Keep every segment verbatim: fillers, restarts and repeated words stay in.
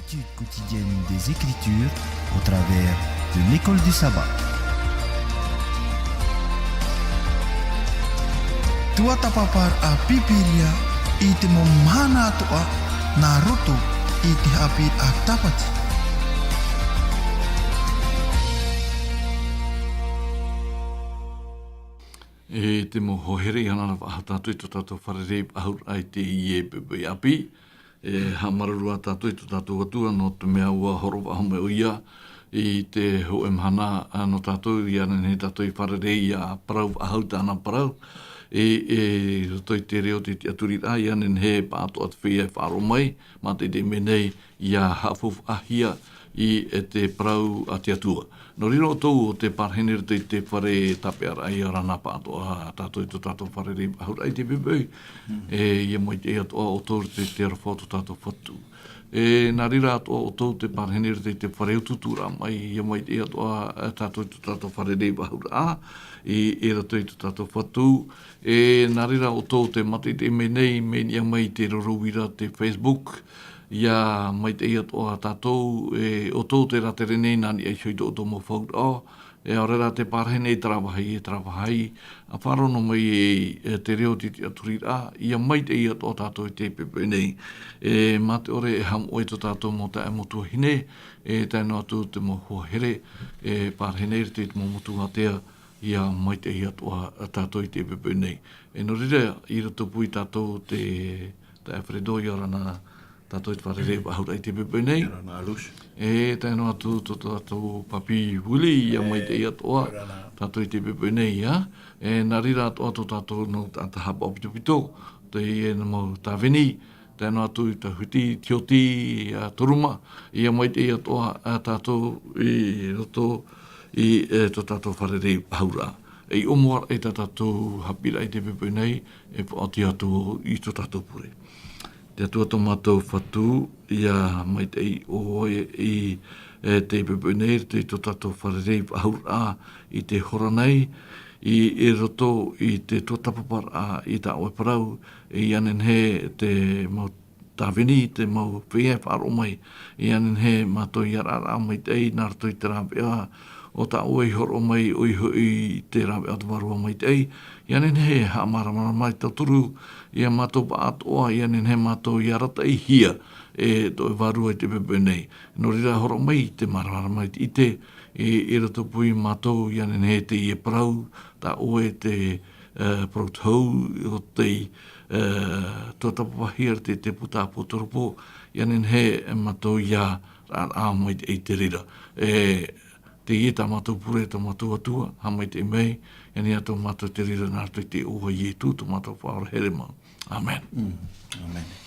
Étude quotidienne des Écritures au travers de l'école du sabbat. Tuatāpaparaʻa Pīpīria i te mau mahana atoʻa nā roto i te haʻapiʻiraʻa Tāpati. E te mau hoa here, e ana ra faʻahou tātou i tō tātou fārerei faʻahou i teie poʻipoʻi ʻāpī. E haʻamāuruuru ā tātou i tō tātou Atua, nō te mea ʻua hōroʻa faʻahou mai ʻoia i te hōʻē mahana, ā, nō tātou, ʻia nehenehe tātou e fārerei ʻia parau faʻahou tāna parau. E, e, i roto i te reo o te tiʻaturiraʻa, ʻia nehenehe pāʻatoʻa te feiā e faʻaroʻo mai, mātaʻitaʻi mai nei, ʻia haʻafaufaʻahia i, e, te parau a te Atua. Nō reira ʻoutou ʻo tē pārahi nei i roto i te fare tāpeʻaraʻa, ʻia ora na pāʻatoʻa tātou i tō tātou fārerei faʻahou i teie poʻipoʻi. Mm. E, ʻia maitaʻi atoʻa ʻoutou i roto i te aroha o tō tātou Fatu. E, nā reira atoʻa ʻoutou tē pārahi nei i roto i te fare utuuturaʻa mai, ʻia maitaʻi atoʻa, e, tātou i tō tātou fārerei faʻahou i, i roto i tō tātou Fatu. E, nā reira ʻoutou tē mātaʻitaʻi mai nei, mai niʻa mai i te roro uira, te Facebook, ʻia maitaʻi atoʻa tātou, e, ʻoutou tē rātere nei nā niʻa iho i tō ʻoutou mau fauraʻo, e, ʻaore rā tē pārahi nei i terā vāhi, e terā vāhi, ʻa faʻaroʻo noa mai e, e te reo o te tiʻaturiraʻa, ʻia maitaʻi atoʻa tātou i teie poʻipoʻi nei. E, mā te ʻore e haʻamoʻe i tō tātou mau taeaʻe, mau tuahine, e tae noa atu te mau hoa here, e pārahi nei i roto i te mau motu ātea, ʻia maitaʻi atoʻa tātou i teie poʻipoʻi nei. E nō reira, i roto pū ia tātou te, taeaʻe Fredo, ʻia ora na tātou i te fārerei faʻahou i teie poʻipoʻi nei. ʻIa ora na Alush. E tae noa atu tō tātou papi Willie, ʻia maitaʻi atoʻa tātou i teie poʻipoʻi nei, ā. E nā reira atoʻa tō tātou nau taʻata haʻapaʻo pitopito, teie nā mau tāvini, tae noa atu i Tahuti, Tioti, ā, Toruma, ʻia maitaʻi atoʻa, ā, tātou i roto i, e, tō tātou fārerei faʻahou. E ʻia ʻōmuaraʻa i tā tātou haʻapiʻiraʻa i teie poʻipoʻi nei, e faʻaoti atu i tō tātou pure. Te Atua tō mātou Fatu, ʻia maitaʻi ʻoe i, e, teie poʻipoʻi nei, i tō tātou fārerei faʻahou i te hora nei, i, i roto i te tuatāpaparaʻa i tā ʻoe parau, ʻia nehenehe te mau tāvini, te mau feiā e faʻaroʻo mai, ʻia nehenehe mātou ʻia rāraʻa maitaʻi nā roto i te rāveʻa o tā ʻoe i hōroʻa mai, ʻoia hoʻi te rāveʻa o te Vārua Maitaʻi, ʻia nehenehe e haʻamāramarama i tauturu ia mātou pāʻatoʻa, ʻia nehenehe mātou ʻia arataʻihia e tō ʻoe Vārua i teie poʻipoʻi nei. Nō reira, hōroʻa mai te māramarama i te ʻite, i, i roto pū ia mātou, ʻia nehenehe teie parau, tā ʻoe te, e, parau tohu o tei, e, tuatāpapahia i te, te puta ʻāpōsetolo Paula, ʻia nehenehe mātou ʻia rāraʻa mai i te reira. E, teie tā mātou pure, tā mātou Atua, haʻamaitaʻi mai, ʻia nehenehe atoʻa mātou i te reira nā roto i te iʻoa o Ietu, tō mātou Faʻaora here mau. ʻĀmene. Mm, ʻāmene.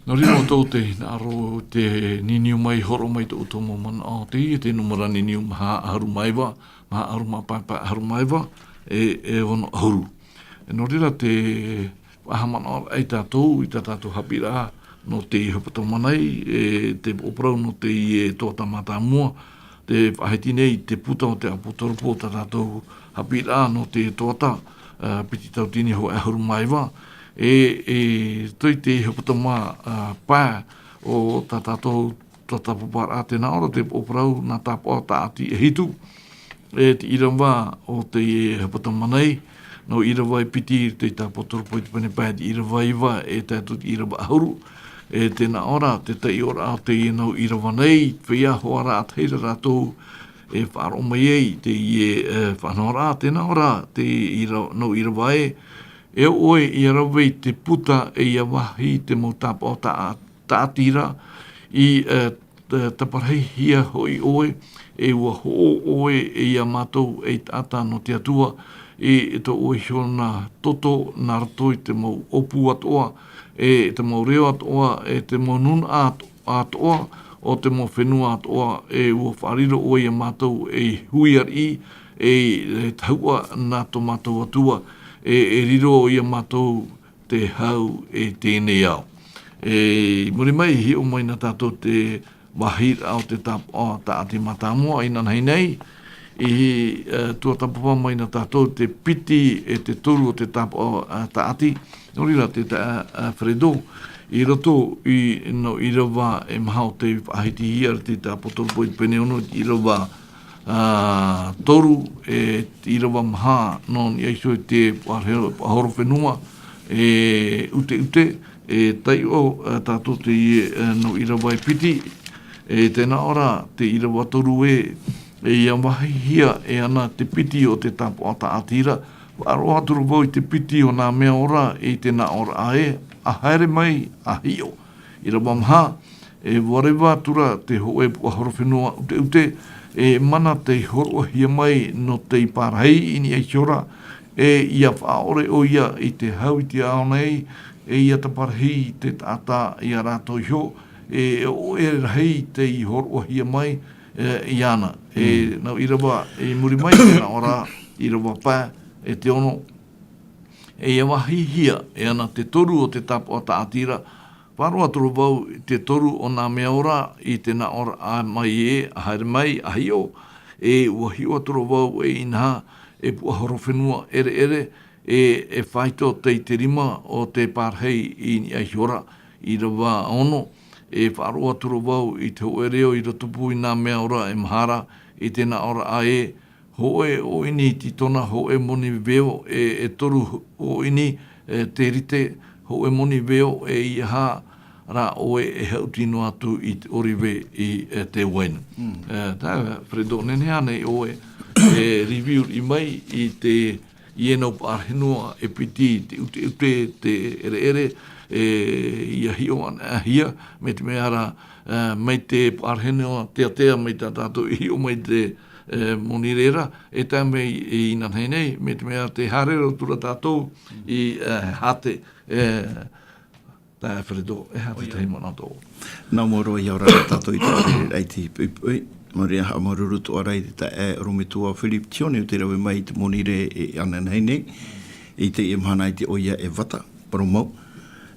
Nō reira, ʻo tō te hinaʻaro, te niniu mai, hōroʻa mai tō ʻoutou mau manaʻo, teie te nūmera niniu maha ʻahuru mā iva, maha ʻahuru mā pae, pae ʻahuru mā iva, e, e ono ʻahuru. E nō reira te faʻahaʻamanaʻoraʻa ia tātou, i tā tātou haʻapiʻiraʻa nō te hepetoma nei, e te parau nō teie tuata mātāmua, tē faʻahiti nei te puta o te ʻāpōsetolo Paula tā tātou haʻapiʻiraʻa nō te tuata, ā, piti tauatini hōʻē ʻahuru mā iva, e, e, tō te hepetoma, ā, pae o tā tātou tuatāpaparaʻa, tē nā ʻō ra te parau nā tāpaʻo tāʻati e hitu, e te ʻīrava o te hepetoma nei, nō ʻīrava e piti i te ʻāpōsetolo Paula i te pene pae, te ʻīrava iva, e tae atu te ʻīrava ʻahuru, e tē nā ʻō ra, te taiʻoraʻa o teie nau ʻīrava nei, feiā hoʻi rā ʻātahi ra rātou e faʻaroʻo mai ai, teie, e, faʻanahoraʻa, tē nā ʻō ra, te ʻīra-, nau ʻīrava ē, e ʻoe, ʻia rave i te puta, e ʻia vāhi te mau tāpaʻo tā-, tāʻati ra, i, e, ta-, taparahi hia hoʻi ʻoe, e ʻua hoʻo ʻoe, e ia mātou ei taʻata nō te Atua, e, e tō ʻoe iho nā toto, nā roto i te mau ʻōpū atoʻa, e te mau reo atoʻa, e te mau nūnaʻa ato-, atoʻa, o te mau fenua atoʻa, e ʻua faʻariro ʻoe ia mātou ei hui ariʻi, e, e tahuʻa nā tō mātou Atua, e, e riro ia mātou te hau e teie nei ao. E, i muri mai, hiʻo mai na tātou te vāhiraʻa o te tāpaʻo tāʻati mātāmua, inānahi nei, i, e, tuatāpapa mai na tātou te piti e te toru o te tāpaʻo, e, tāʻati. Nō reira te, te, e, Fredo, I roto i, nō ʻīrava e maha o te faʻahitihia ra te tāpō toru pō i te pene ono, ʻīrava, ā, toru, e te ʻīrava maha nō niʻa iho i te puʻahoro-, puʻahoro fenua, e ʻuteʻute, e taiʻo, ā, tātou teie, ā, nō ʻīrava e piti, e tē nā ʻō ra, te ʻīrava toru ē, e ʻia vāhihia e ana te piti o te tāpaʻo tāʻati ra, faʻaroʻo atu ra vau i te piti o nā mea ora i te nā ʻōraʻa ē, ʻa haere mai, ʻa hiʻo. ʻĪrava maha, e ʻua reva atu ra te hōʻē puʻahoro fenua ʻuteʻute, e mana tei hōroʻahia mai nō tei pārahi i niʻa iho ra, e ʻia faʻaʻore ʻoia i te hau i te ao nei, e ʻia taparahi te taʻata ia rātou iho, e ʻoʻe rahi tei hōroʻahia mai, e, iāna. E, nō ʻīrava, i muri mai, tē nā ʻō ra, ʻīrava pae, e te ono, e ʻia vāhihia, e ana te toru o te tāpaʻo tāʻati ra, faʻaroʻo atu ra vau i te toru o nā mea ora, i te nā ʻōraʻa mai ē, ʻa haere mai, ʻa hiʻo, e ʻua hiʻo atu ra vau e inaha, e puʻahoro fenua ʻereʻere, e, e faito tei te rima o te pārahi i niʻa iho ra, ʻīrava ono, e faʻaroʻo atu ra vau i te hōʻē reo i rotopū i nā mea ora e maha ra, i te nā ʻōraʻa ē, hōʻē ʻōʻini tītona, hōʻē moni veo, e, e toru ʻōʻini, e, te rite, hōʻē moni veo, e ʻeiaha rā ʻoe e haʻuti noa atu i te ʻōrive i, e, te uaina. E, tā, Fredo, nehenehe ānei ʻoe, e, review i mai i te, i ēnā paʻahore fenua e piti, te ʻuteʻute, te ʻereʻere, e, ʻia hiʻo anaʻanahia, mai te mea ra, e, mai te paʻahore fenua teatea, mai tā tātou i hiʻo mai te, e, moni reira, e tae mai i inanahi nei, mai te mea tē haere roa atu ra tātou i, e, hāte, e, tā Fredo, e aha te tahi manaʻo tō? Nā mua roa ʻia ora tātou i te reira i te poʻipoʻi, mā reira haʻamāuruuru atoʻa ra i te taeaʻe ʻorometua Philip Tione ʻo tē rave mai i te moni rē e inanahi nei, i teie mahana i te ʻoia e Vata, parau mau,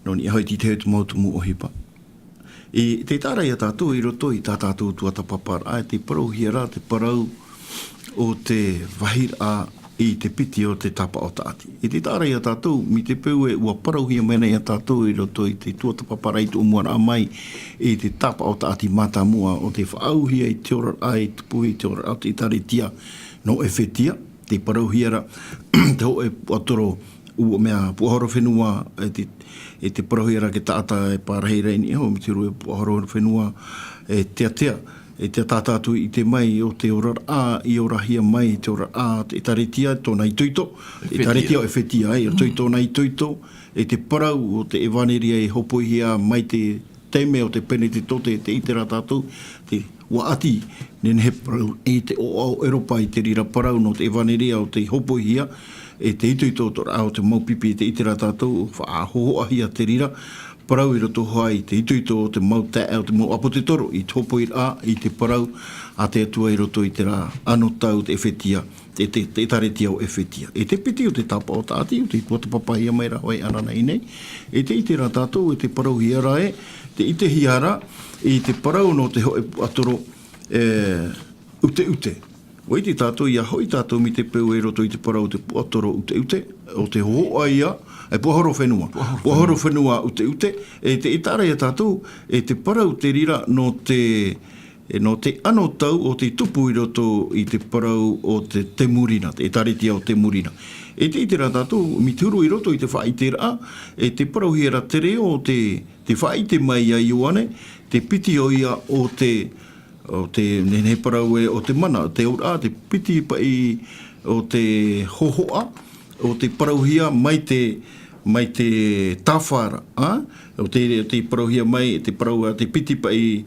nō niʻa hoʻi i te tahi o te mau tumu ʻohipa. I te taʻa ra ia tātou i roto i tā tātou tuatāpaparaʻa, e tē parauhia ra te parau o te vāhiraʻa i te piti o te tāpaʻo tāʻati. I te taʻa ra ia tātou, mai te peu ē ʻua parauhia mai nei ia tātou i roto i te tuatāpaparaʻa i tuʻumuaraʻa mai i te tāpaʻo tāʻati mātāmua o te faʻaauhia i te oraraʻa, i tupu i te oraraʻa o te ʻĒtārētia nō ʻEfetia, tē parauhia ra te hōʻē puʻatoro ʻua mea puʻahoro fenua, e te, e tē parauhia ra te taʻata e pārahi ra i niʻa iho, mai te huru e puʻahoro fenua, e teatea, e te taʻata atu i ʻite mai o te oraraʻa, i orahia mai te oraraʻa, te ʻĒtārētia, tōna itoito, ʻĒtārētia ʻo ʻEfetia, e, ʻo tō-, tōna itoito, e te parau o te ʻevaneria i hōpoihia mai te taime o te Penetekote, tē ʻite ra tātou, te ʻua ʻati, nehenehe parau, i te ʻoaʻoa o ʻEuropa i te reira parau nō te ʻevaneria o tei hōpoihia, e te itoito o te oraraʻa o te mau pipi, tē ʻite ra tātou, faʻahōhoʻahia te reira parau i roto hoʻi i te itoito o te mau taeaʻe, o te mau ʻāpōsetolo, i te hōpoiraʻa, i te parau a te Atua i roto i terā anotau o te ʻĒfetia, te, te, te ʻĒtārētia ʻo ʻĒfetia. E te piti o te tāpaʻo tāʻati, ʻo tei tuatāpapahia mai ra hoʻi inanahi nei, e tē ʻite ra tātou, e tē parauhia ra ē, tē ʻitehia ra i te parau nō te hōʻē puʻatoro, e, ʻuteʻute. ʻUa ʻite tātou, ʻia hoʻi tātou mai te peu i roto i te parau o te puʻatoro ʻuteʻute, ʻo te hōhoʻa ïa, e puʻahoro fenua. Puʻahoro fenua. Puʻahoro fenua ʻuteʻute, e tē ʻite ra ia tātou, e te parau te reira nō te, e nō te anotau o tei tupu i roto i te parau o te Temurina, te ʻĒtārētia ʻo Temurina. E tē ʻite ra tātou, mai te huru i roto i te faʻaʻiteraʻa, e tē parauhia ra te reo o te, tē faʻaʻite mai ia Ioane, te piti ʻoia o te, ʻo te nehenehe parau ē ʻo te mana, te auraʻa, te piti paʻi o te hōhoʻa, ʻo tei parauhia mai te, mai te tāfa ra, ā? ʻO tei, ʻo tei parauhia mai, te parau, ā, te piti paʻi,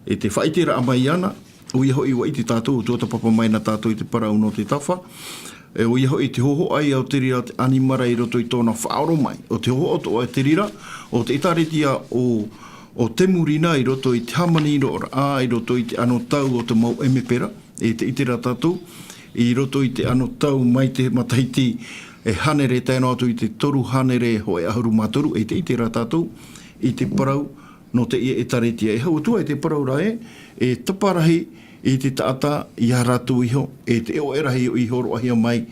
e tē faʻaʻiteraʻa mai ana, ʻoia hoʻi ʻua ʻite tātou, tuatāpapa mai na tātou i te parau nō te tāfa, e ʻoia hoʻi te hōhoʻa ïa o te reira te ʻanimara i roto i tōna faʻaʻoro mai, ʻo te hōhoʻa atoʻa te reira, ʻo te ʻĒtārētia ʻo, ʻo Temurina i roto i te hāmani roraʻa, i roto i te anotau o te mau ʻemepera, e tē ʻite ra tātou, i roto i te anotau mai te matahiti e hānere tae noa atu i te toru hānere hōʻē ʻahuru mā toru, e tē ʻite ra tātou, i te parau nō teie ʻĒtārētia. E hau atu ā i te parau ra ē, e taparahi i te taʻata, i a rātou iho, e te ʻoʻe rahi i hōroʻahia mai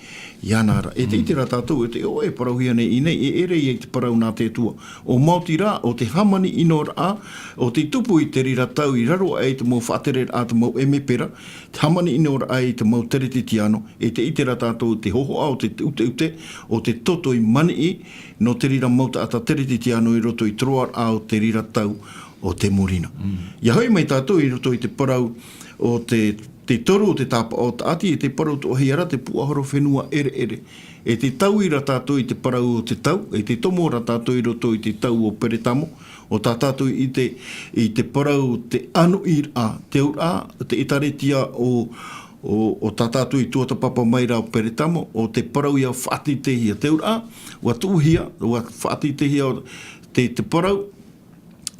iāna ra. E te ʻite rā tātou, e te ʻoʻe e parauhia nei i ʻō nei, e ʻere ia i te parau nā te Atua. ʻO Maoti rā, ʻo te hāmani ʻino raʻa, ʻo te tupu i te reira tau i raro aʻe i te mau faʻatereraʻa, te mau ʻemepera, te hāmani ʻino raʻa i te mau Teretitiano, e te ʻite rā tātou te hōhoʻa o te ʻuteʻute, ʻo te toto i maniʻi, nō te reira mau taʻata Teretitiano i roto i te roaraʻa o te reira tau o te Murina. Ia hoʻi mai tātou i roto i te parau o te, te toru o te tāpaʻo taʻati, e te parau toʻahia ra te puʻohoro fenua ʻereʻere. E te tau i ra tātou i te parau o te tau, e te tomo ra tātou i roto i te tau o Peretamo, ʻo tā tātou i te, i te parau te ʻanoʻiraʻa, te auraʻa, te ʻētāretia o, o, o tā tātou i tuatapapa mai ra o Peretamo, ʻo te parau ia faʻateiteihia. Te auraʻa, ʻua tuʻuhia, ʻua faʻateiteihia te, te parau,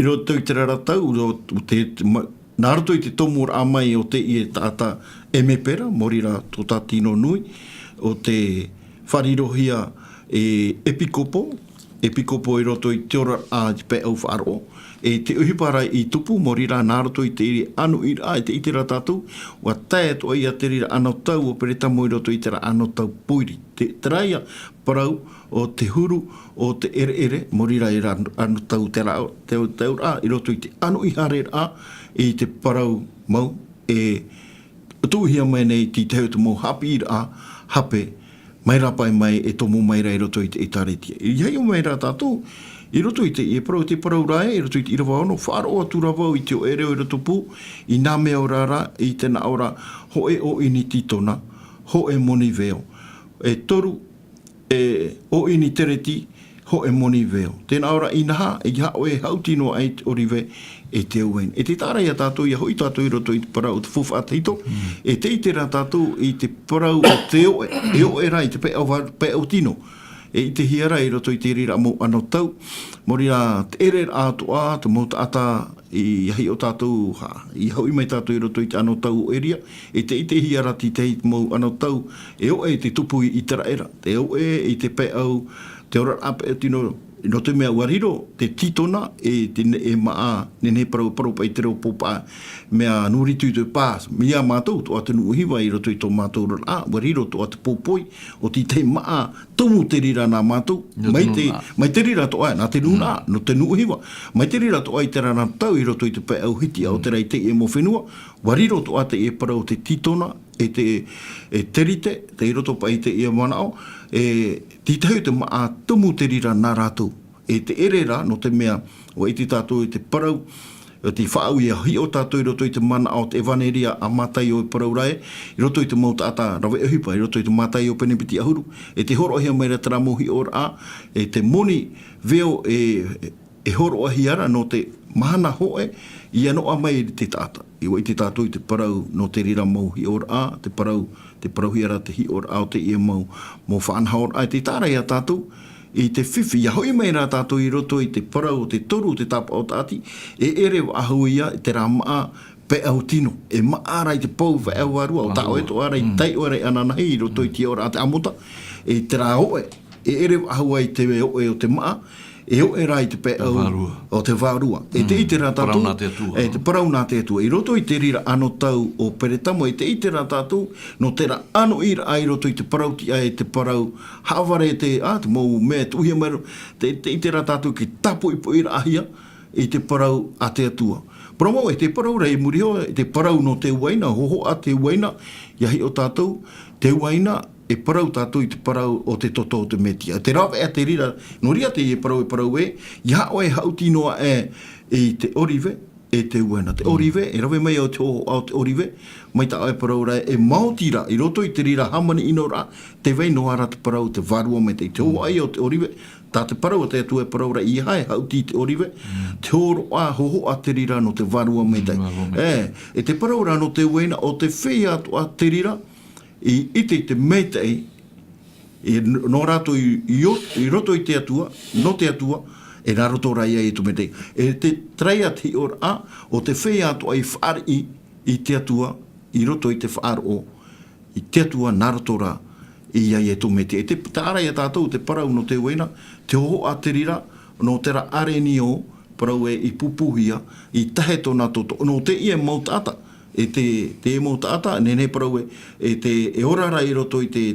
i roto i te reira tau, ro-, te, te ma-, nā roto i te tomoraʻa mai o teie taʻata ʻemepera, maori rā tō tā tino nui, ʻo te faʻarirohia e ʻepikopo, ʻepikopo i roto i te oraraʻa i te pae ʻau faʻaroʻo, e te ʻohipa ra i tupu, maori rā nā roto i te ʻanoʻiraʻa, e te ʻite ra tātou, ʻua tae atoʻa ia te reira anotau o Peretamo i roto i te reira anotau pōiri. Te, terā ia parau o te huru o te ʻereʻere, maori rā e ra-, anotau te ra-, te, te auraʻa, i roto i te ʻanoʻi haereraʻa, i te parau mau, e tuʻuhia mai nei te tahi o te mau haʻapiʻiraʻa, hape, mai rā paʻi mai, e tomo mai ra i roto i te ʻētāretia. I hoʻi mai rā tātou, i roto i te, e parau, te parau ra ē, i roto i te ʻīrava ono, faʻaroʻo atu ra vau i te ʻoʻe reo i roto pū, i nā mea ora ra, i te nā ʻō ra, hōʻē ʻōʻini tītona, hōʻē moni veo. E toru, e ʻōʻini tereti, hōʻē moni veo. Tē nā ʻō ra inaha, ʻeiaha ʻoe e haʻuti noa aʻe i te ʻorive, e te uaina. E te taʻa ra ia tātou, ia hoʻi tātou i roto i te parau o te faufaʻa tahito, e te ʻite ra tātou i te parau o te ʻoʻe, e ʻoʻe ra i te pae ʻau va-, pae ʻau tino. E ʻitehia ra i roto i te reira mau anotau, maori rā te ʻereraʻa atoʻa, te mau taʻata, i, ia hiʻo tātou, ha, ia hoʻi mai tātou i roto i te anotau o Eria, e te ʻitehia ra te tahi mau anotau, e ʻoʻe i te tupu i Iteraera, e ʻoʻe i te pae ʻau, te oraraʻa pae ʻau tino, nō te mea ʻua riro te tītona, e te ne-, e māʻa, nehenehe parau, parau paʻi te reo pōpaʻa, mea nūritu i te pā, mea mātou, toʻa te nuʻu hiva i roto i tō mātou oraraʻa, ʻua riro toʻa te pōpoi, ʻo te tahi māʻa, tumu te reira nā mātou, mai te, mai te reira atoʻa, nā te nūnaʻa, nō te nuʻu hiva. Mai te reira atoʻa i terā ra tau i roto i te pae ʻau hiti, ʻo terā i teie mau fenua, ʻua riro atoʻa teie parau o te tītona, e te, e terite, tei roto paʻi i teie manaʻo, e te tahi o te māʻa tumu te reira nā rātou. E te ʻere ra, nō te mea, ʻua ʻite tātou i te parau, e te faʻaau ia hiʻo tātou i roto i te manaʻo o te ʻEvaneria a Mataio e parau ra ē, i roto i te mau taʻata rave ʻohipa, i roto i te Mataio pene piti ʻahuru, e tē hōroʻahia mai ra terā mau hiʻoraʻa, e te moni veo e, e hōroʻahia ra nō te mahana hōʻē, ʻia noaʻa mai i te taʻata. ʻUa ʻite tātou i te parau nō te reira mau hiʻoraʻa, te parau, tē parauhia ra te hiʻoraʻa o teie mau, mau faʻanahoraʻa, e tē taʻa ra ia tātou, i te fifi, ʻia hoʻi mai rā tātou i roto i te parau o te toru o te tāpaʻo taʻati, e ʻere faʻahou ia i terā māʻa pae ʻau tino, e māʻa ra i te pou pae ʻau vārua, ʻo tā ʻoe atoʻa ra i taiʻo ra i ananahi i roto i te ora a te ʻamota, e terā ʻoʻe, e ʻere faʻahou ai te ʻoʻe o te māʻa, e ʻoʻe rā i te pae ʻau, o te vārua. E te ʻite rā tātou, e te parau nā te Atua. I roto i te reira anotau o Peretamo, e te ʻite rā tātou, nō terā ʻanoʻiraʻa i roto i te parau tiʻa e te parau haʻavare te, ā, te mau mea e tuʻuhia mai ra, te, te ʻite rā tātou ke tāpoʻipoʻiraʻahia i te parau a te Atua. Parau mau, e te parau ra i muri iho, e te parau nō te uaina, hōhoʻa te uaina, ʻia hiʻo tātou, te uaina, e parau tātou i te parau o te toto o te Metia. Te rāveʻa te reira, nō reira teie parau e parau ē, ʻeiaha ʻoe e haʻuti noa aʻe i te ʻorive, e te uaina. Te ʻorive, e rave mai au te hōhoʻa o te ʻorive, mai tā ʻoe e parau ra ē, e Maoti rā, i roto i te reira hāmani ʻino ra, tē vai noa ra te parau, te Vārua Maitaʻi. Te hōhoʻa ia o te ʻorive, tā te parau a te Atua e parau ra, ʻeiaha e haʻuti i te ʻorive, te hōroʻa, hōhoʻa te reira nō te Vārua Maitaʻi. E, e te parau ra nō te uaina, ʻo te feiā atoʻa te reira, i ʻite i te maitaʻi, i, nō rātou i, i o-, i roto i te Atua, nō te Atua, e nā roto rā ia i te maitaʻi. E te, terā ia te hiʻoraʻa, ʻo te feiā atoʻa i fāriʻi i te Atua, i roto i te faʻaroʻo, i te Atua nā roto rā, ia Ietu Metia. E te, te ʻārai a tātou, te parau nō te uaina, te hōhoʻa te reira, nō terā ʻarenio, parau ē i pūpūhia, i tahe tōna toto, nō teie mau taʻata, E te, te mau taʻata, nehenehe parau e, e te, e ora ra i roto i te,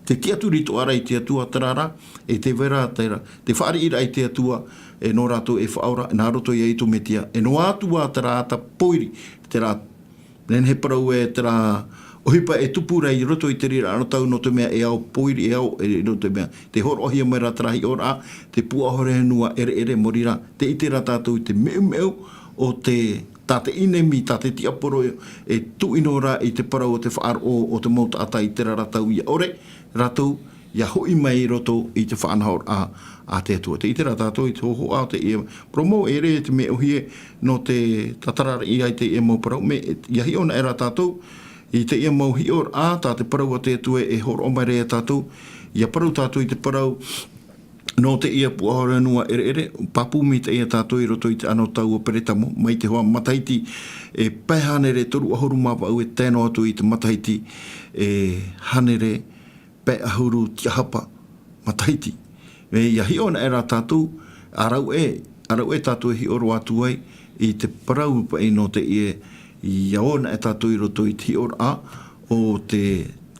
te tiʻaturi atoʻa ra i te Atua terā rā, e te vai ra, te, te fāriʻi ra i te Atua, e nō rātou e faʻaora, nā roto ia Iesu Mesia, e noa atu ā terā ata pōiri, terā, nehenehe parau e terā ʻohipa e tupu ra i roto i te reira anotau nō te mea e ao pōiri, e ao, e, nō te mea, te hōroʻahia mai ra terā hiʻoraʻa, te puaʻahorofenua ʻereʻere, mō reira, tē ʻite ra tātou i te meumeu o te, tā te ʻenemi, tā te tiaporo e tuʻi noa ra i te parau o te faʻaroʻo o te mau taʻata i terā ra tau ʻia ʻore rātou ʻia hoʻi mai i roto i te faʻanahoraʻa a te Atua. Tē ʻite ra tātou i te hōhoʻa o teie parau mau, e ʻere te mea ʻōhie nō te tātararaʻa i teie mau parau, mea, ʻia hiʻo anaʻe ra tātou i teie mau hiʻoraʻa, tā te parau a te Atua e hōroʻa mai ra ia tātou, ʻia parau tātou i te parau nō teie puaʻahorofenua ʻereʻere, pāpū maitaʻi ia tātou i roto i te anotau o Peretamo, mai te hoa matahiti e pae hānere toru ʻahuru mā vaʻu e tae noa atu i te matahiti e hānere pae ʻahuru tiahapa matahiti. E, ʻia hiʻo anaʻe ra tātou, ʻa rave, ʻa rave tātou e hiʻo roa atu ai i te parau paʻi nō teie, ʻia ō anaʻe tātou i roto i te hiʻoraʻa o te,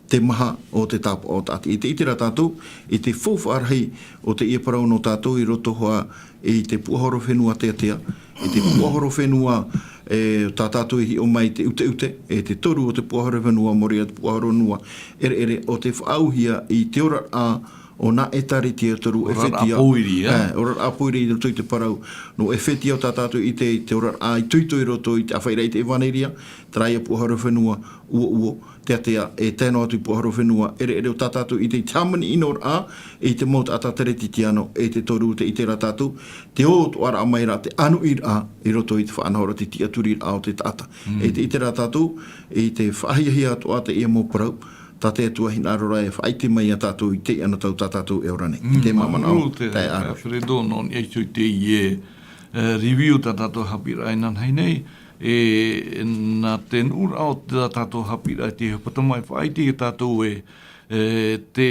te maha o te tāpaʻo taʻati. E tē ʻite ra tātou i te faufaʻa rahi o teie parau nō tātou i roto hoʻi i te puaʻahorofenua teatea, i te puaʻahorofenua, e, tā tātou i hiʻo mai te ʻuteʻute, e te toru o te puaʻahorofenua, mō reira te puaʻahorofenua ʻereʻere, ʻo tē faʻaauhia i te oraraʻa o nā ʻĒtārētia e toru e Oraraʻa fetia. Pōiri, e? E, oraraʻa pōiri i roto i te parau. Nō e fetia o tā tātou i te, te oraraʻa itoito i roto i te ʻāfaʻiraʻa i te ʻevaneria, terā ia puaʻahorofenua uouo, teatea, e tae noa atu i puaʻahorofenua ʻereʻere o tā tātou i te, i te hāmani ʻinoraʻa, i te mau taʻata Teretitiano, e te toru tē ʻite ra tātou, te ō atoʻa ra mai ra te ʻānuʻiraʻa i roto i te faʻanahoraʻa, te tiʻaturiraʻa o te taʻata. Mm. E tē ʻite ra tātou, i te faʻahiahia atoʻa teie mau parau, tā te Atua hinaʻaro ra e faʻaʻite mai ia tātou i teie anotau tā tātou e ora nei. Mm, te māmānaʻo, māuruuru te taeaʻe Alfredo, nō niʻa iho i teie, e, review tā tātou haʻapiʻiraʻa inanahi nei, e, nā te nuʻuraʻa o tā tātou haʻapiʻiraʻa i te hepetoma e faʻaʻite ia tātou e, e, te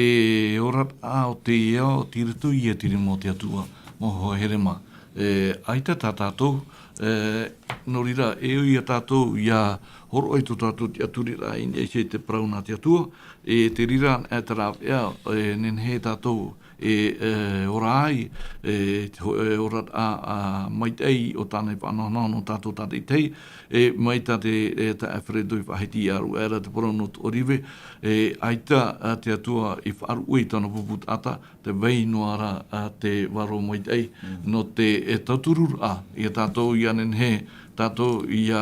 oraraʻa o te ao, tei roto ia i te rima o te Atua, mau hoa here mā. E, ʻaita tā tātou, e, nō reira, e ui ia tātou ʻia hōroʻa i tō tātou tiʻaturiraʻa i niʻa iho i te parau nā te Atua, e te reira, e te rāveʻa, e nehenehe tātou, e, e, ora ai, e, te ho-, e, ora, a, a, maitaʻi o tāna i faʻanahonaho nō tātou tātaʻitahi, e, mai tā te, e, taeaʻe Alfredo i faʻahiti ʻia rave ra te parau nō te ʻōrive, e, ʻaita, a, te Atua i faʻaruʻe i tāna pupu taʻata, tē vai noa ra, a, te vārua maitaʻi, Mm. nō te, e, tautururaʻa, ia tātou ʻia nehenehe, tātou ʻia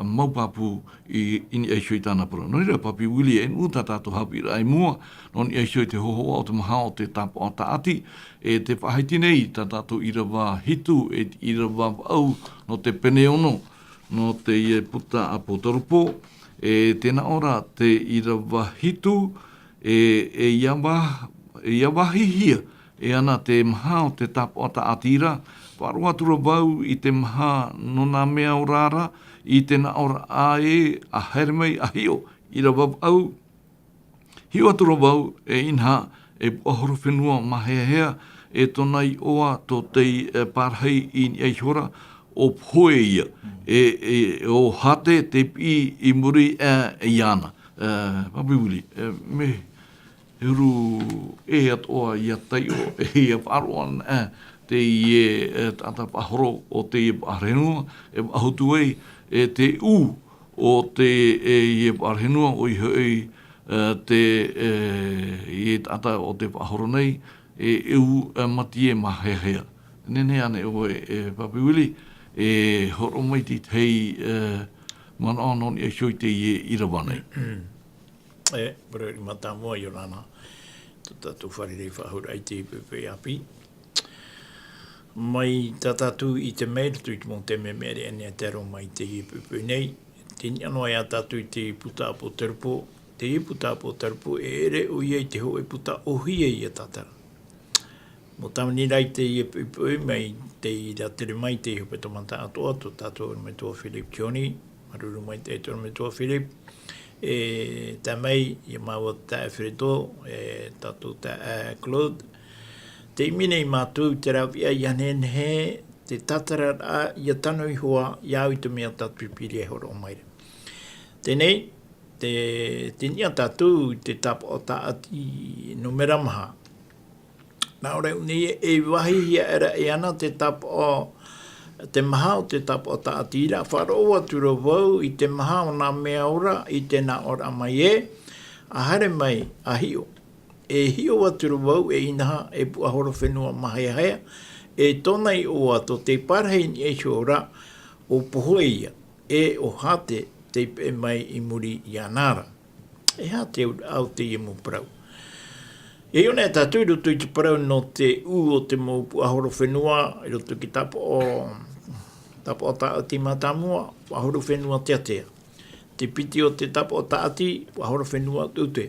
mau pāpū i, i niʻa iho i tāna parau. Nō reira, Papi Willie, e nuʻu tā tātou haʻapiʻiraʻa i mua, nō niʻa iho i te hōhoʻa o te maha o te tāpaʻo taʻati, e tē faʻahiti nei tā tātou ʻīrava hitu, e te ʻīrava vaʻu, nō te pene ono, nō teie puta apotarupo, e tē nā ʻō ra te ʻīrava hitu, e, e ʻia vā-, e ʻia vāhihia, e ana te maha o te tāpaʻo taʻati ra, faʻaroʻo atu ra vau i te maha nō nā mea ora ra, i te nā ʻō ra ē, ʻa haere mai, ʻa hiʻo, ʻīrava vaʻu, hiʻo atu ra vau, e inaha, e puaʻahorofenua māheahea, e tōna iʻoa tō tei, e, parahi i niʻa iho ra, ʻo Pohe ia, e, e, ʻo Hate te piʻi i muri, e, iāna. E, Papi Willie, e, mea huru e atoʻa ʻia taiʻo, e ʻia faʻaroʻo ana, e, teie, e, taʻata faʻahoro o teie puaʻahorofenua, e faʻahotu ai, e te ū o te, e, ie puaʻahorofenua, ʻoia hoʻi, e, te, e, ie taʻata o tē faʻahoro nei, e, e ū, e, matie māheahea. Nehenehe ānei ʻoe, e, Papi Willie, e hōroʻa mai te tahi, e, manaʻo nō niʻa iho i teie ʻīrava nei. E, parau mātāmua, ʻia ora na. Tō tātou fārerei faʻahou ra i teie poʻipoʻi ʻāpī. Mai tā tātou i ʻite mai, i roto i te mau taime mea reʻa nei e tae roa mai i teie poʻipoʻi nei. Te niʻa noa ia tātou i te puta apotarupo. Teie puta apotarupo, e ʻere ʻoia i te hōʻē puta ʻōhie ia tātara. Mau tāvini ra i teie poʻipoʻi, mai te rātere mai, te hepetoma tāʻatoʻa, tō tātou ʻorometua Philip Johnny, māuruuru maitaʻi tō ʻorometua Philip, e tae mai ia māua taeaʻe Alfredo, e tātou taeaʻe Claude. Tē ʻimi nei mātou i te rāveʻa ʻia nehenehe, te tātararaʻa ʻia tano iho ā, ʻia au i te mea tā te Pīpīria e hōroʻa mai ra. Teie nei, te, te niʻa tātou i te tāpaʻo tāʻati nōmera maha. Nā ʻō ra nei e vāhihia aʻera e ana te tāpaʻo, te maha o te tāpaʻo tāʻati ra, faʻaroʻo atu ra vau i te maha o nā mea ora i te nā ʻō ra mai ē, a haere mai, a hiʻo. E hiʻo atu ra vau e inaha e puʻa horo fenua māheahea, e tōna iʻoa tō te parahi i niʻa iho ra, ʻo Pohe ia, e ʻo Hate, tei peʻe mai i muri iāna ra. E aha te auraʻa o teie mau parau? E hiʻo nei tātou i roto i te parau nō te ʻū o te mau puʻa horo fenua, i roto i te tāpaʻo, tāpaʻo tāʻati mātāmua, puʻa horo fenua teatea. Te piti o te tāpaʻo tāʻati, puʻa horo fenua ʻuteʻute.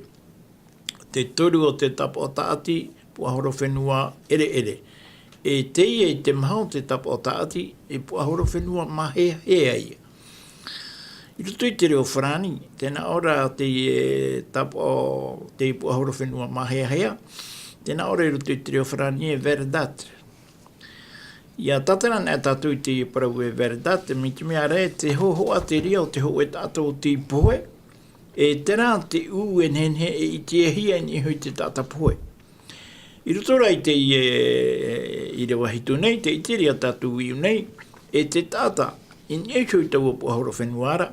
Te toru o te tāpaʻo tāʻati, puʻa horo fenua ʻereʻere. E teie i te maha o te tāpaʻo tāʻati, e puʻa horo fenua māheahea ia. I roto i te reo farāni, tē nā ʻō ra teie tāpaʻo, teie puʻa horo fenua māheahea, tē nā ʻō ra i roto i te reo farāni e verdâtre. ʻIa tātara nei tātou i teie parau e verdâtre, mai te mea ra e te hōhoʻa te reira o te hōʻē taʻata ʻo tei pohe, e terā te ʻū e nehenehe e ʻitehia i niʻa iho i te taʻata pohe. I roto rā i teie, ʻīrava hitu nei, tē ʻite ra tātou i ʻō nei, e te taʻata, i niʻa iho i taua puʻa horo fenua ra,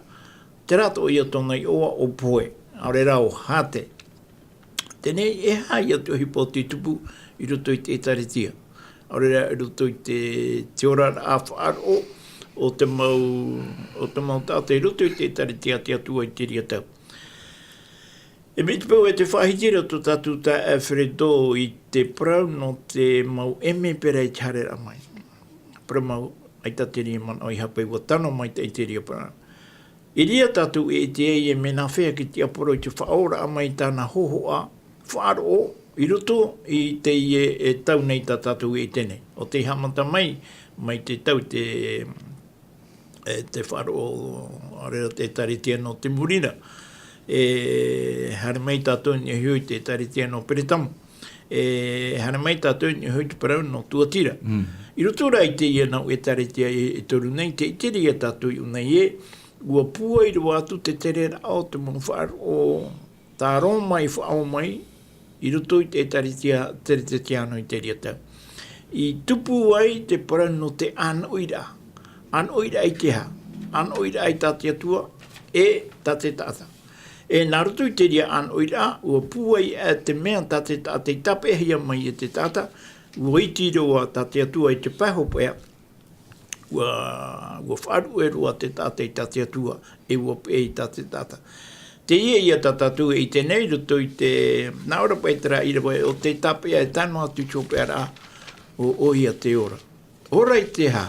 terā atoʻa ia tōna iʻoa ʻo Pohe, ʻaore rā ʻo Hate. Teie nei, e aha ia te ʻohipa o te tupu i roto i te ʻĒtārētia? ʻAore rā i roto i te, te oraraʻa faʻaroʻo o te mau, o te mau taʻata i roto i te ʻĒtārētia a te Atua i te reira tau. E mai te peu e tē faʻahiti ra tō tātou taeaʻe Fredo i te parau nō te mau ʻēmepera i te haereraʻa mai. Parau mau, ʻaita te reira manaʻo i hape, ʻua tano maitaʻi te reira parau. I reira tātou e ʻite ai e mea nāfea te tiaporo i te faʻaoraraʻa mai i tāna hōhoʻa faʻaroʻo i roto i teie, e, tau nei tā tātou e ʻite nei. ʻO tei haʻamata mai, mai te tau te, e, te faʻaroʻo, ʻaore rā te ʻĒtārētia nō te muri ra. E haere mai tātou i niʻa iho i te ʻĒtārētia nō Peretamo. E haere mai tātou i niʻa iho i te parau nō Tuatira. Mm. I roto rā i teie nau ʻĒtārētia e, e toru nei, tē ʻite ra ia tātou i ʻō nei ē, ʻua pūai roa atu te tereraʻa o te mau faʻaroʻo tā Roma i faʻaō mai, i roto i te ʻĒtārētia Teretetiāno i te reira tau. I tupu ai te parau nō te ʻānoʻiraʻa. ʻĀnoʻiraʻa i te aha? ʻĀnoʻiraʻa i tā te Atua, e tā te taʻata. E nā roto i te reira ʻānoʻiraʻa, ʻua pūai aʻe te mea tā te taʻata i tāpeʻahia mai e te taʻata, ʻua iti roa tā te Atua i te pae hopeʻa, ʻua, ʻua faʻaruʻe roa te taʻata i tā te Atua, e ʻua peʻe i tā te taʻata. Teie ia tā tātou e ʻite nei, i roto i te, nā ʻō ra paʻi terā ʻīrava ē, ʻo tē tāpeʻa e tae noa atu i te hopeʻaraʻa, ʻo, ʻoia te ora. Ora i te aha?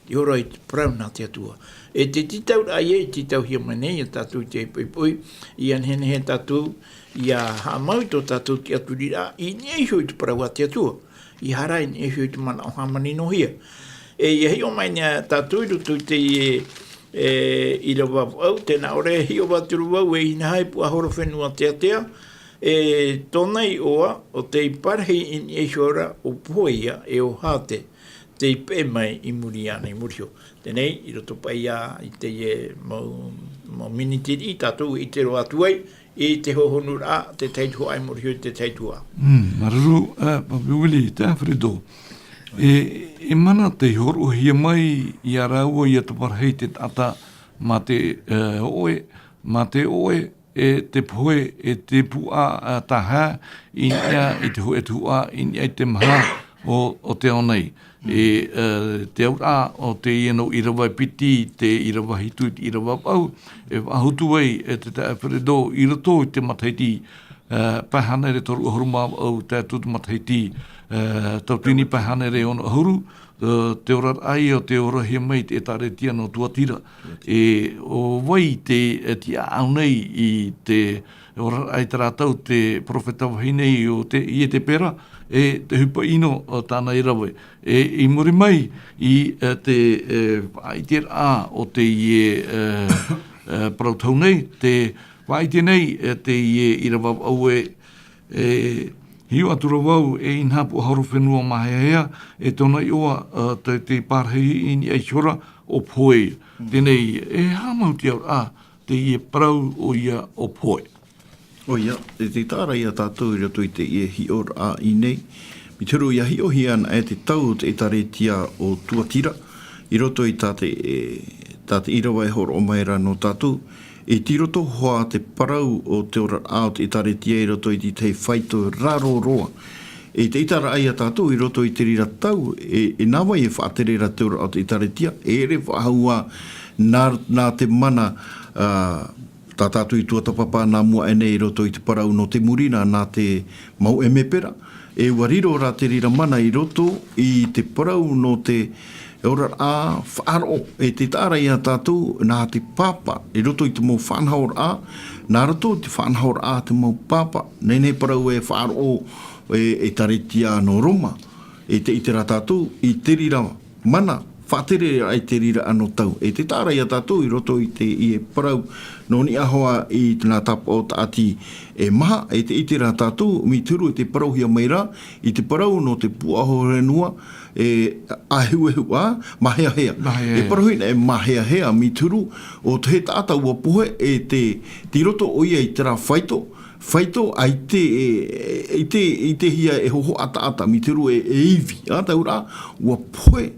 E ora i te parau nā te Atua. E te tītauraʻa ia i tītauhia mai nei ia tātou i te poʻipoʻi, ʻia nehenehe tātou, ʻia haʻamau i tō tātou tiʻaturiraʻa, i niʻa iho i te parau a te Atua. ʻEiaha rā i niʻa iho i te manaʻo hāmani-noa-hia. E ʻia hiʻo mai nei tātou i roto i teie, e, ʻīrava vaʻu, tē nā ʻō ra e hiʻo atu ra vau e inaha e puʻa horo fenua teatea, e tōna iʻoa, ʻo tei parahi i niʻa iho ra ʻo Pohe ia, e ʻo Hate, tei peʻe mai i muri iāna i muri iho. Teie nei, i roto paʻi ia i teie mau, mau miniti riʻi tātou e ʻite roa atu ai, i te hohonuraʻa, te tahi tuhaʻa i muri iho i te tahi tuhaʻa. Mm, māuruuru, e, Pāpū Willie, taeaʻe Fredo. E, e mana tei hōroʻahia mai ia rāua ʻia taparahi te taʻata mā te, e, hōʻē, mā te hōʻē, e te pohe, e te puʻa, e taha, i niʻa i te hōʻē tuhaʻa, i niʻa i te maha o, o te ao nei. E, e, te auraʻa o teie nau ʻīrava e piti, te ʻīrava hitu, te ʻīrava vaʻu, e faʻahotu ai, e te taeaʻe Fredo i roto i te matahiti, e, pae hānere toru ʻahuru mā vaʻu, tae atu te matahiti, e, tauatini pae hānere ono ʻahuru, e, te oraraʻa ia o tei orahia mai te ʻĒtārētia nō Tuatira. E, ʻo vai te, e, tiʻaʻau nei i te oraraʻa i terā tau te perofeta vahine ʻo te, Ietepera, e te ʻohipa ʻino, e, tāna i rave. E, i muri mai i, e, te, e, faʻaʻiteraʻa o teie, e, e, parau tau nei, tē faʻaʻite nei, e, teie ʻīrava vaʻu e, e, hiʻo atu ra vau e inaha puʻa horo fenua māheahea, e tōna iʻoa, e, te, tei parahi i niʻa iho ra ʻo Pohe. Mm. Teie nei, e aha mau te auraʻa, teie parau ʻoia ʻo Pohe. ʻOia, e te taʻa ra ia tātou i roto i teie hiʻoraʻa i nei. Mai te huru ʻia hiʻohia ana e te tau o te ʻEtāretia o Tuatira, i roto i tā te, e, tā te ʻīrava e hōroʻa mai ra nō tātou, i te roto hoʻi te parau o te oraraʻa o te ʻEtāretia i roto i te tahi faito raro roa. E te ʻiteraʻa ia tātou i roto i te reira tau, e, e nā vai e faʻatere ra te oraraʻa o te ʻEtāretia, e ʻere faʻahou ā nā, nā te mana, ā, tā tātou i tuatāpapa nā mua aʻe nei i roto i te parau nō te muri nā, nā te mau ʻemepera. E ʻua riro rā te reira mana i roto i te parau nō te oraraʻa faʻaroʻo. E te taʻa ra ia tātou, nā te papa, i roto i te mau faʻanahoraʻa, nā roto i te faʻanahoraʻa te mau papa. Nei nei parau e faʻaroʻo e, ʻEtāretia nō Roma. E te ʻite ra tātou, i te reira mana, faʻatere ai te reira ʻano tau. E te taʻa ra ia tātou i roto i teie parau nō niʻa hoʻi i te nā tāpaʻo tāʻati e maha, e te ʻite ra tātou, mai te huru e te parauhia mai ra, i te parau nō te puaʻahore nua, e ʻaehuehu ā, māheahea. Māheahea. E parauhia e māheahea, mai te huru, ʻo te taʻata ʻua pohe, e te, tei roto ʻoia i terā faito, faito, ʻaita e, ʻaita, ʻaitehia e hōhoʻa taʻata, mai te huru e, e ivi, ā, te auraʻa, ʻua pohe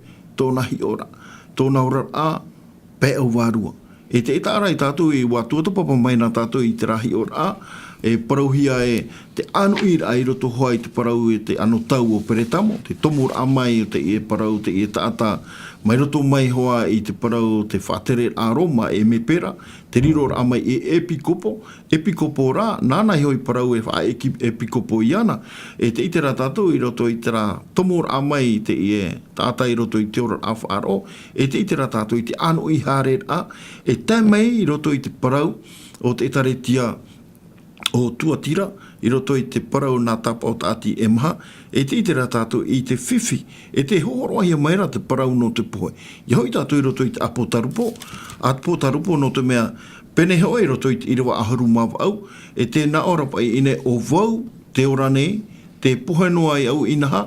tōna hiʻoraʻa, tōna oraraʻa, pae ʻau vārua. E te, e taʻa ra ia tātou, e ʻua tuatāpapa mai nā tātou i terā hiʻoraʻa, e parauhia e te ʻānoʻiraʻa i roto hoʻi i te parau e te ʻano tau o Peretamo, te tomoraʻa mai o teie parau, teie taʻata, mai roto mai hoʻi i te parau o te faʻatereraʻa Roma, ʻemepera, te riroraʻa mai e ʻepikopo, ʻepikopo rā, nāna iho i parau e faʻaʻeki-, ʻepikopo iāna, e te ʻite ra tātou i roto i terā tomoraʻa mai i teie taʻata i roto i te oraraʻa faʻaroʻo, e te ʻite ra tātou i te ʻānoʻi haereraʻa, e tae mai i roto i te parau o te ʻEtāretia o Tuatira, i roto i te parau nā tāpaʻo tāʻati e maha, e te ʻite ra tātou i te fifi, e tē hōroʻahia mai ra te parau nō te pohe. ʻIa hoʻi tātou i roto i te ʻApotarupo, ʻApotarupo nō te mea, pēnei hoʻi i roto i te ʻīrava ʻahuru mā vaʻu, e tē nā ʻō ra paʻi i ʻō nei, ʻo vau te ora nei, tē pohe noa ai au inaha,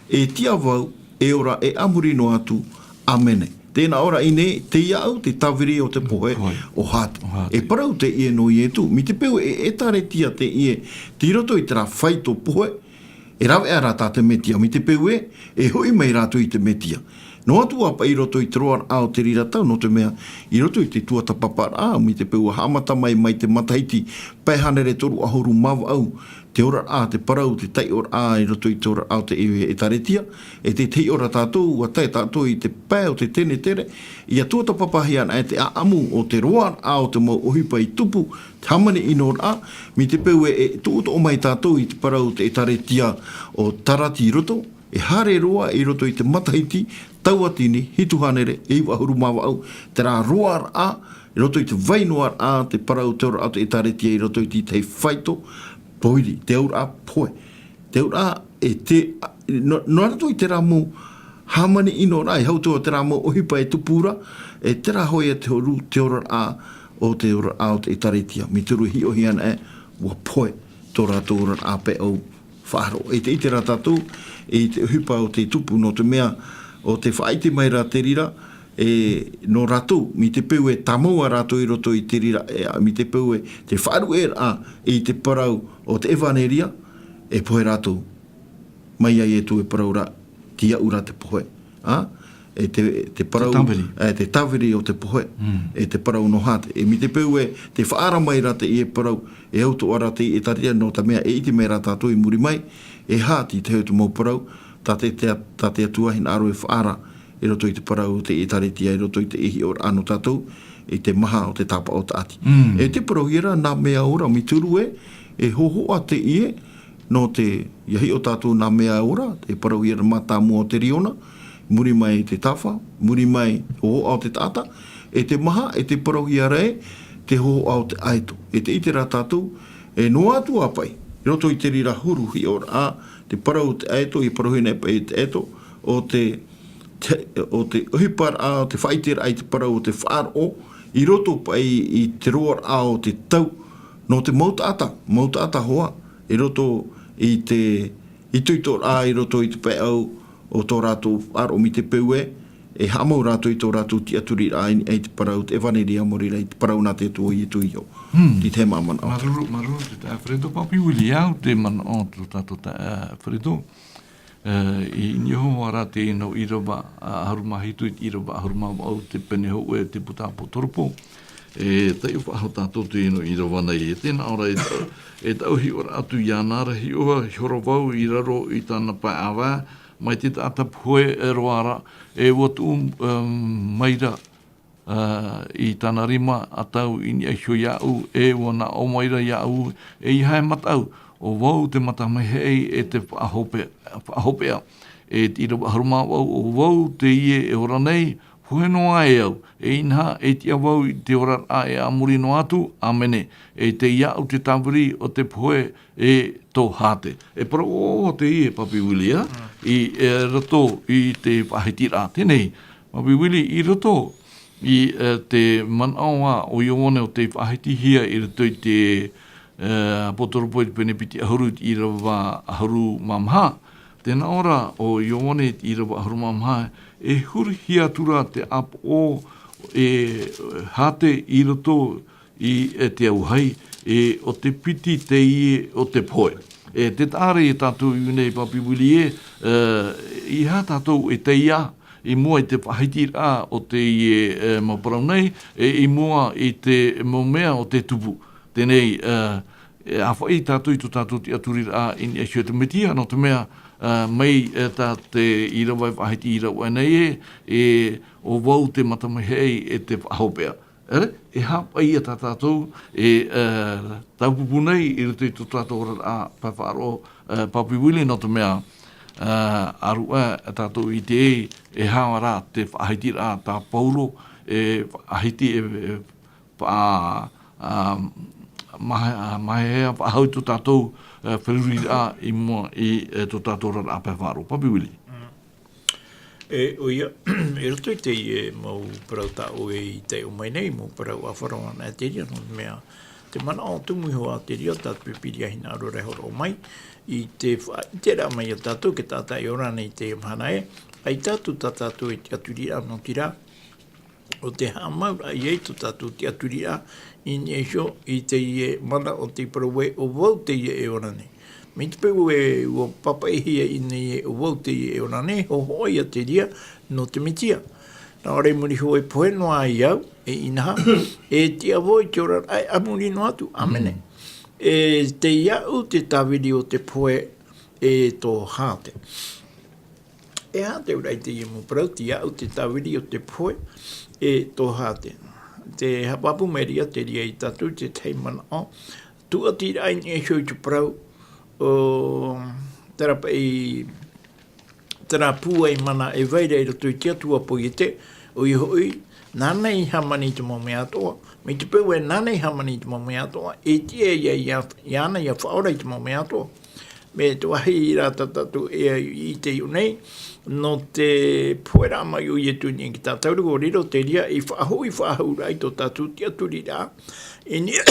e tiʻa vau, e ora e a muri noa atu, ʻĀmene. Tē nā ʻō ra i ʻō nei, tei iāʻu te tāviri o te pohe, pohe, ʻo Hāti. ʻO Hāti. E parau teie nō Ietu, mai te peu e ʻEtāretia teie, tei roto i terā faito pohe, e rāveʻa rā tā te Metia, mai te peu ē, e hoʻi mai rātou i te Metia. Noa atu ā paʻi i roto i te roaraʻa o te reira tau, nō te mea, i roto i te tuatāpaparaʻa, mai te peu ʻua haʻamata mai, mai te matahiti pae hānere toru ʻahuru mā vaʻu, te oraraʻa, te parau, te taiʻoraʻa i roto i te oraraʻa o te ʻEtāretia, e te, tei ora tātou, ʻua tae tātou i te pae o te Tenetere, ʻia tuatāpapahia ana e te ʻāʻamu o te roaraʻa o te mau ʻohipa i tupu, te hāmani ʻinoraʻa, mai te peu e, e tuʻutoʻo mai tātou i te parau o te ʻEtāretia o Tarati i roto, e haere roa i roto i te matahiti tauatini hitu hānere iva ʻahuru mā vaʻu, terā roaraʻa, i roto i te vai noa raʻa, te parau te oraraʻa o te ʻEtāretia i roto i te tahi faito, poiri, te auraʻa pohe. Te auraʻa, e te, a, nō, nō roto i terā mau hāmani ʻinoraʻa, e hau atoʻa terā mau ʻohipa e tupu ra, e terā hoʻi ia te huru, te oraraʻa o te oraraʻa o te ʻEtāretia. Mai te huru e hiʻohia ana e, ʻua pohe tō rātou oraraʻa pae ʻau faʻaroʻo. E te ʻite ra tātou, i te ʻohipa o te tupu, nō te mea, ʻo tē faʻaʻite mai ra te reira, e, nō rātou, mai te peu e tāmau ā rātou i roto i te reira, e, mai te peu e, te faʻaruʻeraʻa i te parau o te ʻEvaneria, e pohe rātou. Mai ia Ietu e parau ra, tei iāʻu rā te pohe. Ā? E te, te parau, te tāviri. E te tāviri o te pohe. Mm. E te parau nō Hāti. E mai te peu e, tē faʻaara mai ra teie parau, e hau atoʻa ra te ʻEtāretia, nō te mea e ʻite mai ra tātou i muri mai, e Hāti te hau te mau parau, tā te, te, tā te Atua hinaʻaro e faʻaara, i roto i te parau o te ʻEtāretia, i roto i te hiʻoraʻa nō tātou, i te maha o te tāpaʻo tāʻati. Mm. E te parauhia ra, nā mea ora, mai te huru e, e hōhoʻa teie, nō te, ʻia hiʻo tātou nā mea ora, e parauhia ra mātāmua o te riona, muri mai te tāfa, muri mai hōhoʻa o te taʻata, e te maha, e te parauhia ra e, te hōhoʻa o te ʻaeto. E te ʻite ra tātou, e noa atu ā paʻi, i roto i te reira huru hiʻoraʻa, te parau o te ʻaeto, i parauhia nei paʻi te ʻaeto, ʻo te, te, ʻo te ʻohiparaʻa, te faʻaʻiteraʻa i te parau o te faʻaroʻo, i roto paʻi i te roaraʻa o te tau, nō te mau taʻata, mau taʻata hoʻi, i roto i te itoitoraʻa, i roto i te pae ʻau o tō rātou faʻaroʻo mai te peu ē, e haʻamau rātou i tō rātou tiʻaturiraʻa i niʻa i te parau, te ʻevaneria, mai reira i te parau nā te Atua o Ietu iho. Hmm. Tei te hema manaʻo. Māuruuru, māuruuru, te taeaʻe Fredo. Papi Willie, au te manaʻo tō tātou taeaʻe Fredo. E, i niʻa iho ā rā teie nō ʻīrava ʻahuru mā hitu i te ʻīrava ʻahuru mā vaʻu te pene hōʻē te puta ʻApotoropo. E taiʻo faʻahou tātou teie nō ʻīrava nei. E tē nā ʻō ra, e ta-, e taʻu hiʻoraʻa atu iāna ra, hiʻo, hiʻo ra vau i raro i tāna pae ʻāvae, mai te taʻata pohe roa ra, e ʻua tuʻu, e, mai ra, ā, i tāna rima ʻa tau i niʻa iho iāʻu, e ʻua nā ʻō mai ra iāʻu, ʻeiaha e mataʻu, ʻo vau te mata maitaʻi e te faʻahope-, faʻahopeʻa. E te ʻīrava ʻahuru mā vaʻu, ʻo vau teie e ora nei, pohe noa e au, e inaha, e tiʻa vau i te oraraʻa e a muri noa atu, ʻāmene. E tei iāʻu te tāviri o te pohe, e tō Hāte. E parau ʻoaʻoa teie, Papi Willie, ā, mm, i, e, roto i te faʻahitiraʻa. Teie nei, Papi Willie, i roto i, e, te manaʻo ā o Ioane ʻo tei faʻahitihia i roto i te, e, ʻApotoropo i te pene piti ʻahuru i te ʻīrava ʻahuru mā maha. Tē nā ʻō ra ʻo Ioane i te ʻīrava ʻahuru mā maha, e hurihia atu ra te ʻāpoʻo e Hāte i roto i, e, te auahi, e, ʻo te piti teie o te pohe. E, tē taʻa ra ia tātou i ʻō nei, Papi Willie, e, e, ʻeiaha tātou e taiā i mua i te faʻahitiraʻa o teie, e, mau parau nei, e, i mua i te mau mea o te tupu. Teie nei, e, e, ʻāfaʻi tātou i tō tātou tiʻaturiraʻa i niʻa iho i te Metia, nō te mea, e, mai, e, tā te ʻīrava e faʻahiti i rave nei ē, e, ʻo vau te mata maitaʻi e te faʻahopeʻa. E, e haʻapaʻo ia tā tātou, e, e, taupupū nei i roto i tō tātou oraraʻa pae faʻaroʻo, e, Papi Willie, nō te mea, e, ʻāruʻa tātou i te, e aha rā te faʻahitiraʻa tā Pauro, e faʻahiti, e, e, faʻa-, a, mahe-, a, mahehea faʻahou i tō tātou, e, feruriraʻa i mua i, e, tō tātou oraraʻa pae faʻaroʻo. Papi Willie. Mm. E, ʻoia, i roto i teie mau parau tā ʻoe i taiʻo mai nei, mau parau ʻāfaro anaʻe te reira, nō te mea, te manaʻo tumu iho ā te reira, tā te Pīpīria hinaʻaro ra e hōroʻa mai, i te faʻaʻiteraʻa mai ia tātou, e taʻata e ora nei i teie mahana ē, ʻaita atu tā tātou e tiʻaturiraʻa, nō te reira, ʻo tē haʻamau ra ïa i tō tātou tiʻaturiraʻa, i niʻa iho i teie mana ʻo tei parau ē, ʻo vau teie e ora nei. Mai te peu ē ʻua pāpaʻihia i ʻō nei ē, ʻo vau teie e ora nei, hōhoʻa ïa te reira nō te Metia. Nā ʻō ra i muri iho e pohe noa ai au, e inaha, e tiʻa vau i te oraraʻa e a muri noa atu. ʻĀmene. Mm. E tei iāʻu te tāviri o te pohe, e tō Hāte. E aha te auraʻa i teie mau parau, tei iāʻu te tāviri o te pohe, e tō Hāte. Tē haʻapāpū mai ra ïa te reira ia tātou i te tahi manaʻo tūʻatiraʻa i niʻa iho i te parau, ʻo, terā paʻi, terā pūai mana e vai ra i roto i te Atua Poiete, ʻoia hoʻi, nāna i hāmani i te mau mea atoʻa. Mai te peu ē nāna i hāmani i te mau mea atoʻa, e tiʻa ïa, ïa, iāna ʻia faʻaora i te mau mea atoʻa. Mai te vāhi ra tā tātou e ʻite i ʻō nei, nō te poheraʻa mai o Ietu i niʻa i tā tātou, ʻua riro te reira ei faʻahoʻi faʻahou ra i tō tātou tiʻaturiraʻa. I niʻa,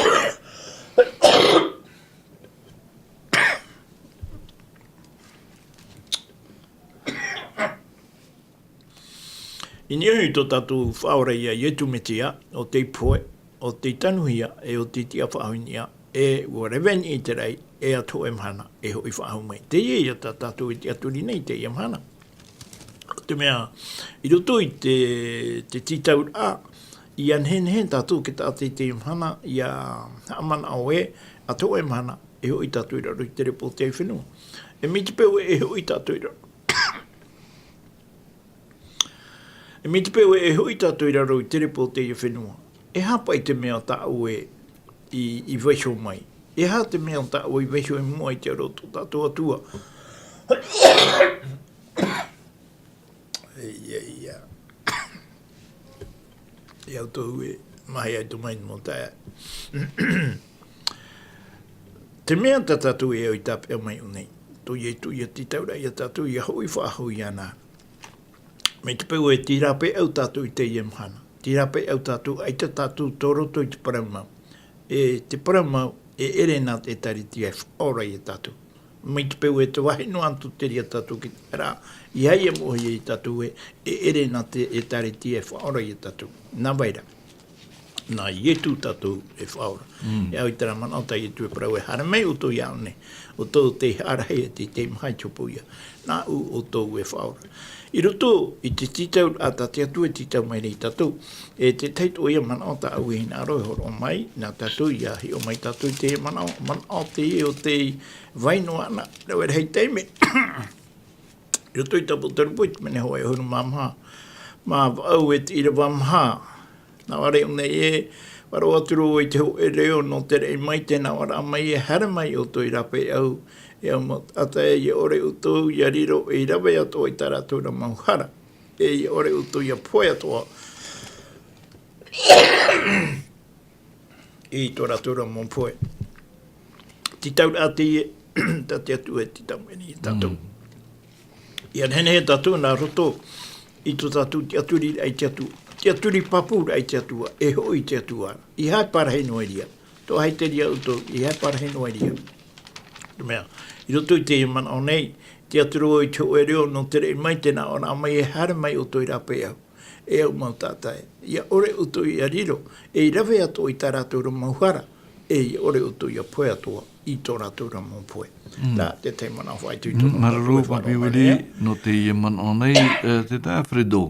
i niʻa i tō tātou Faʻaora ia Ietu Metia, ʻo tei pohe, ʻo tei tanuhia, e ʻo tei tiʻa faʻahou i niʻa, e ʻua rave i niʻa i te raʻi, e ʻa te hōʻē mahana, e hoʻi faʻahou mai. Teie ïa tā tātou e tiʻaturi nei i teie mahana. Te mea, i roto i te, te tītauraʻa, ʻia nehenehe tātou e taʻata i teie mahana, ʻia haʻamanaʻo ē, ʻa te hōʻē mahana, e hoʻi tātou i raro i te repo o te fenua. E mai te peu ē e hoʻi tātou i raro. E mai te peu ē e hoʻi tātou i raro i te repo o teie fenua. E aha paʻi te mea tā ʻoe i, i vaiho mai? E aha te mea tā ʻoe i vaiho i mua i te aro o tō tātou Atua? Ia, ia. E au tō hue, mahi ai tō mai nō tae. Te mea tā tātou e au i tāpeʻa mai ʻō nei, tō Ietu ʻia tītauraʻa ia tātou ʻia hoʻi faʻahou iāna. Mai te peu ē tei rāpae au tātou i teie mahana. Tei rāpae au tātou, ʻaita tātou tō roto i te parau mau. E te parau mau, e ʻere nā te ʻĒtārētia e faʻaora ia tātou. mai te peu e te vāhi noa atu te reira tātou ki te rā, i ai e moʻohia i tātou e, e ʻere nā te ʻĒtārētia e faʻaora i a tātou. Nā vai ra. Nā Ietu tātou e faʻaora. Mm. E au i terā manaʻo tā Ietu e parau e haere mai ʻoutou iāʻu nei. ʻOutou tei haʻarahi e te, tei maha i te hopoiʻa. Nāʻu ʻoutou e faʻaora. I roto i te tītauraʻa tā te Atua e tītau mai nei tātou. E te tahi atoʻa ia manaʻo tāʻu e hinaʻaro e hōroʻa mai, nā tātou ia hiʻo mai tātou i te manaʻo, manaʻo teie o te vai noa ʻana, rave rahi taime. I roto i te Apotarupo i te pene hōʻē ʻahuru mā maha, mā vaʻu e te ʻīrava maha. Nā ʻō ra nei e, faʻaroʻo atu ra vau i te hōʻē reo nō te raʻi maitaʻi, nā ʻō ra mai e haere mai ʻoutou i rāpae au, e au mau taʻata, e ʻaita ʻoutou ia riro, ei rave atoʻa i tā rātou ra mau hara, e ʻaita ʻoutou ia pohe atoʻa i tō rātou ra mau pohe. Tītauraʻa teie, tā te Atua e tītau mai nei iā tātou. Mm. Ia nehenehe tātou nā roto i tō tātou tiʻaturiraʻa i te Atua. Tiʻaturi pāpūraʻa i te Atua, e hoʻi i te Atua. ʻEiaha e parahi noa i reira. Tō hai te reira ʻoutou, ʻeiaha e parahi noa i reira. Te mea, i roto i teie manaʻo nei, tiʻaturi vau i te hōʻē reo nō te raʻi maitaʻi, nā ʻō ra mai e haere mai ʻoutou i rāpae au. E au mau taʻata e, ia ʻaita ʻoutou ia riro, ei rave atoʻa i tā rātou ra mau hara, e ia ʻaita ʻoutou ia pohe atoʻa i tō rātou ra mau pohe. Mm. Nā te tahi manaʻo faʻaitoito. Mm, nō māuruuru, tātou e faʻaroʻo mai Papiwiri, nei. Nō teie manaʻo nei, e, te taeaʻe Fredo.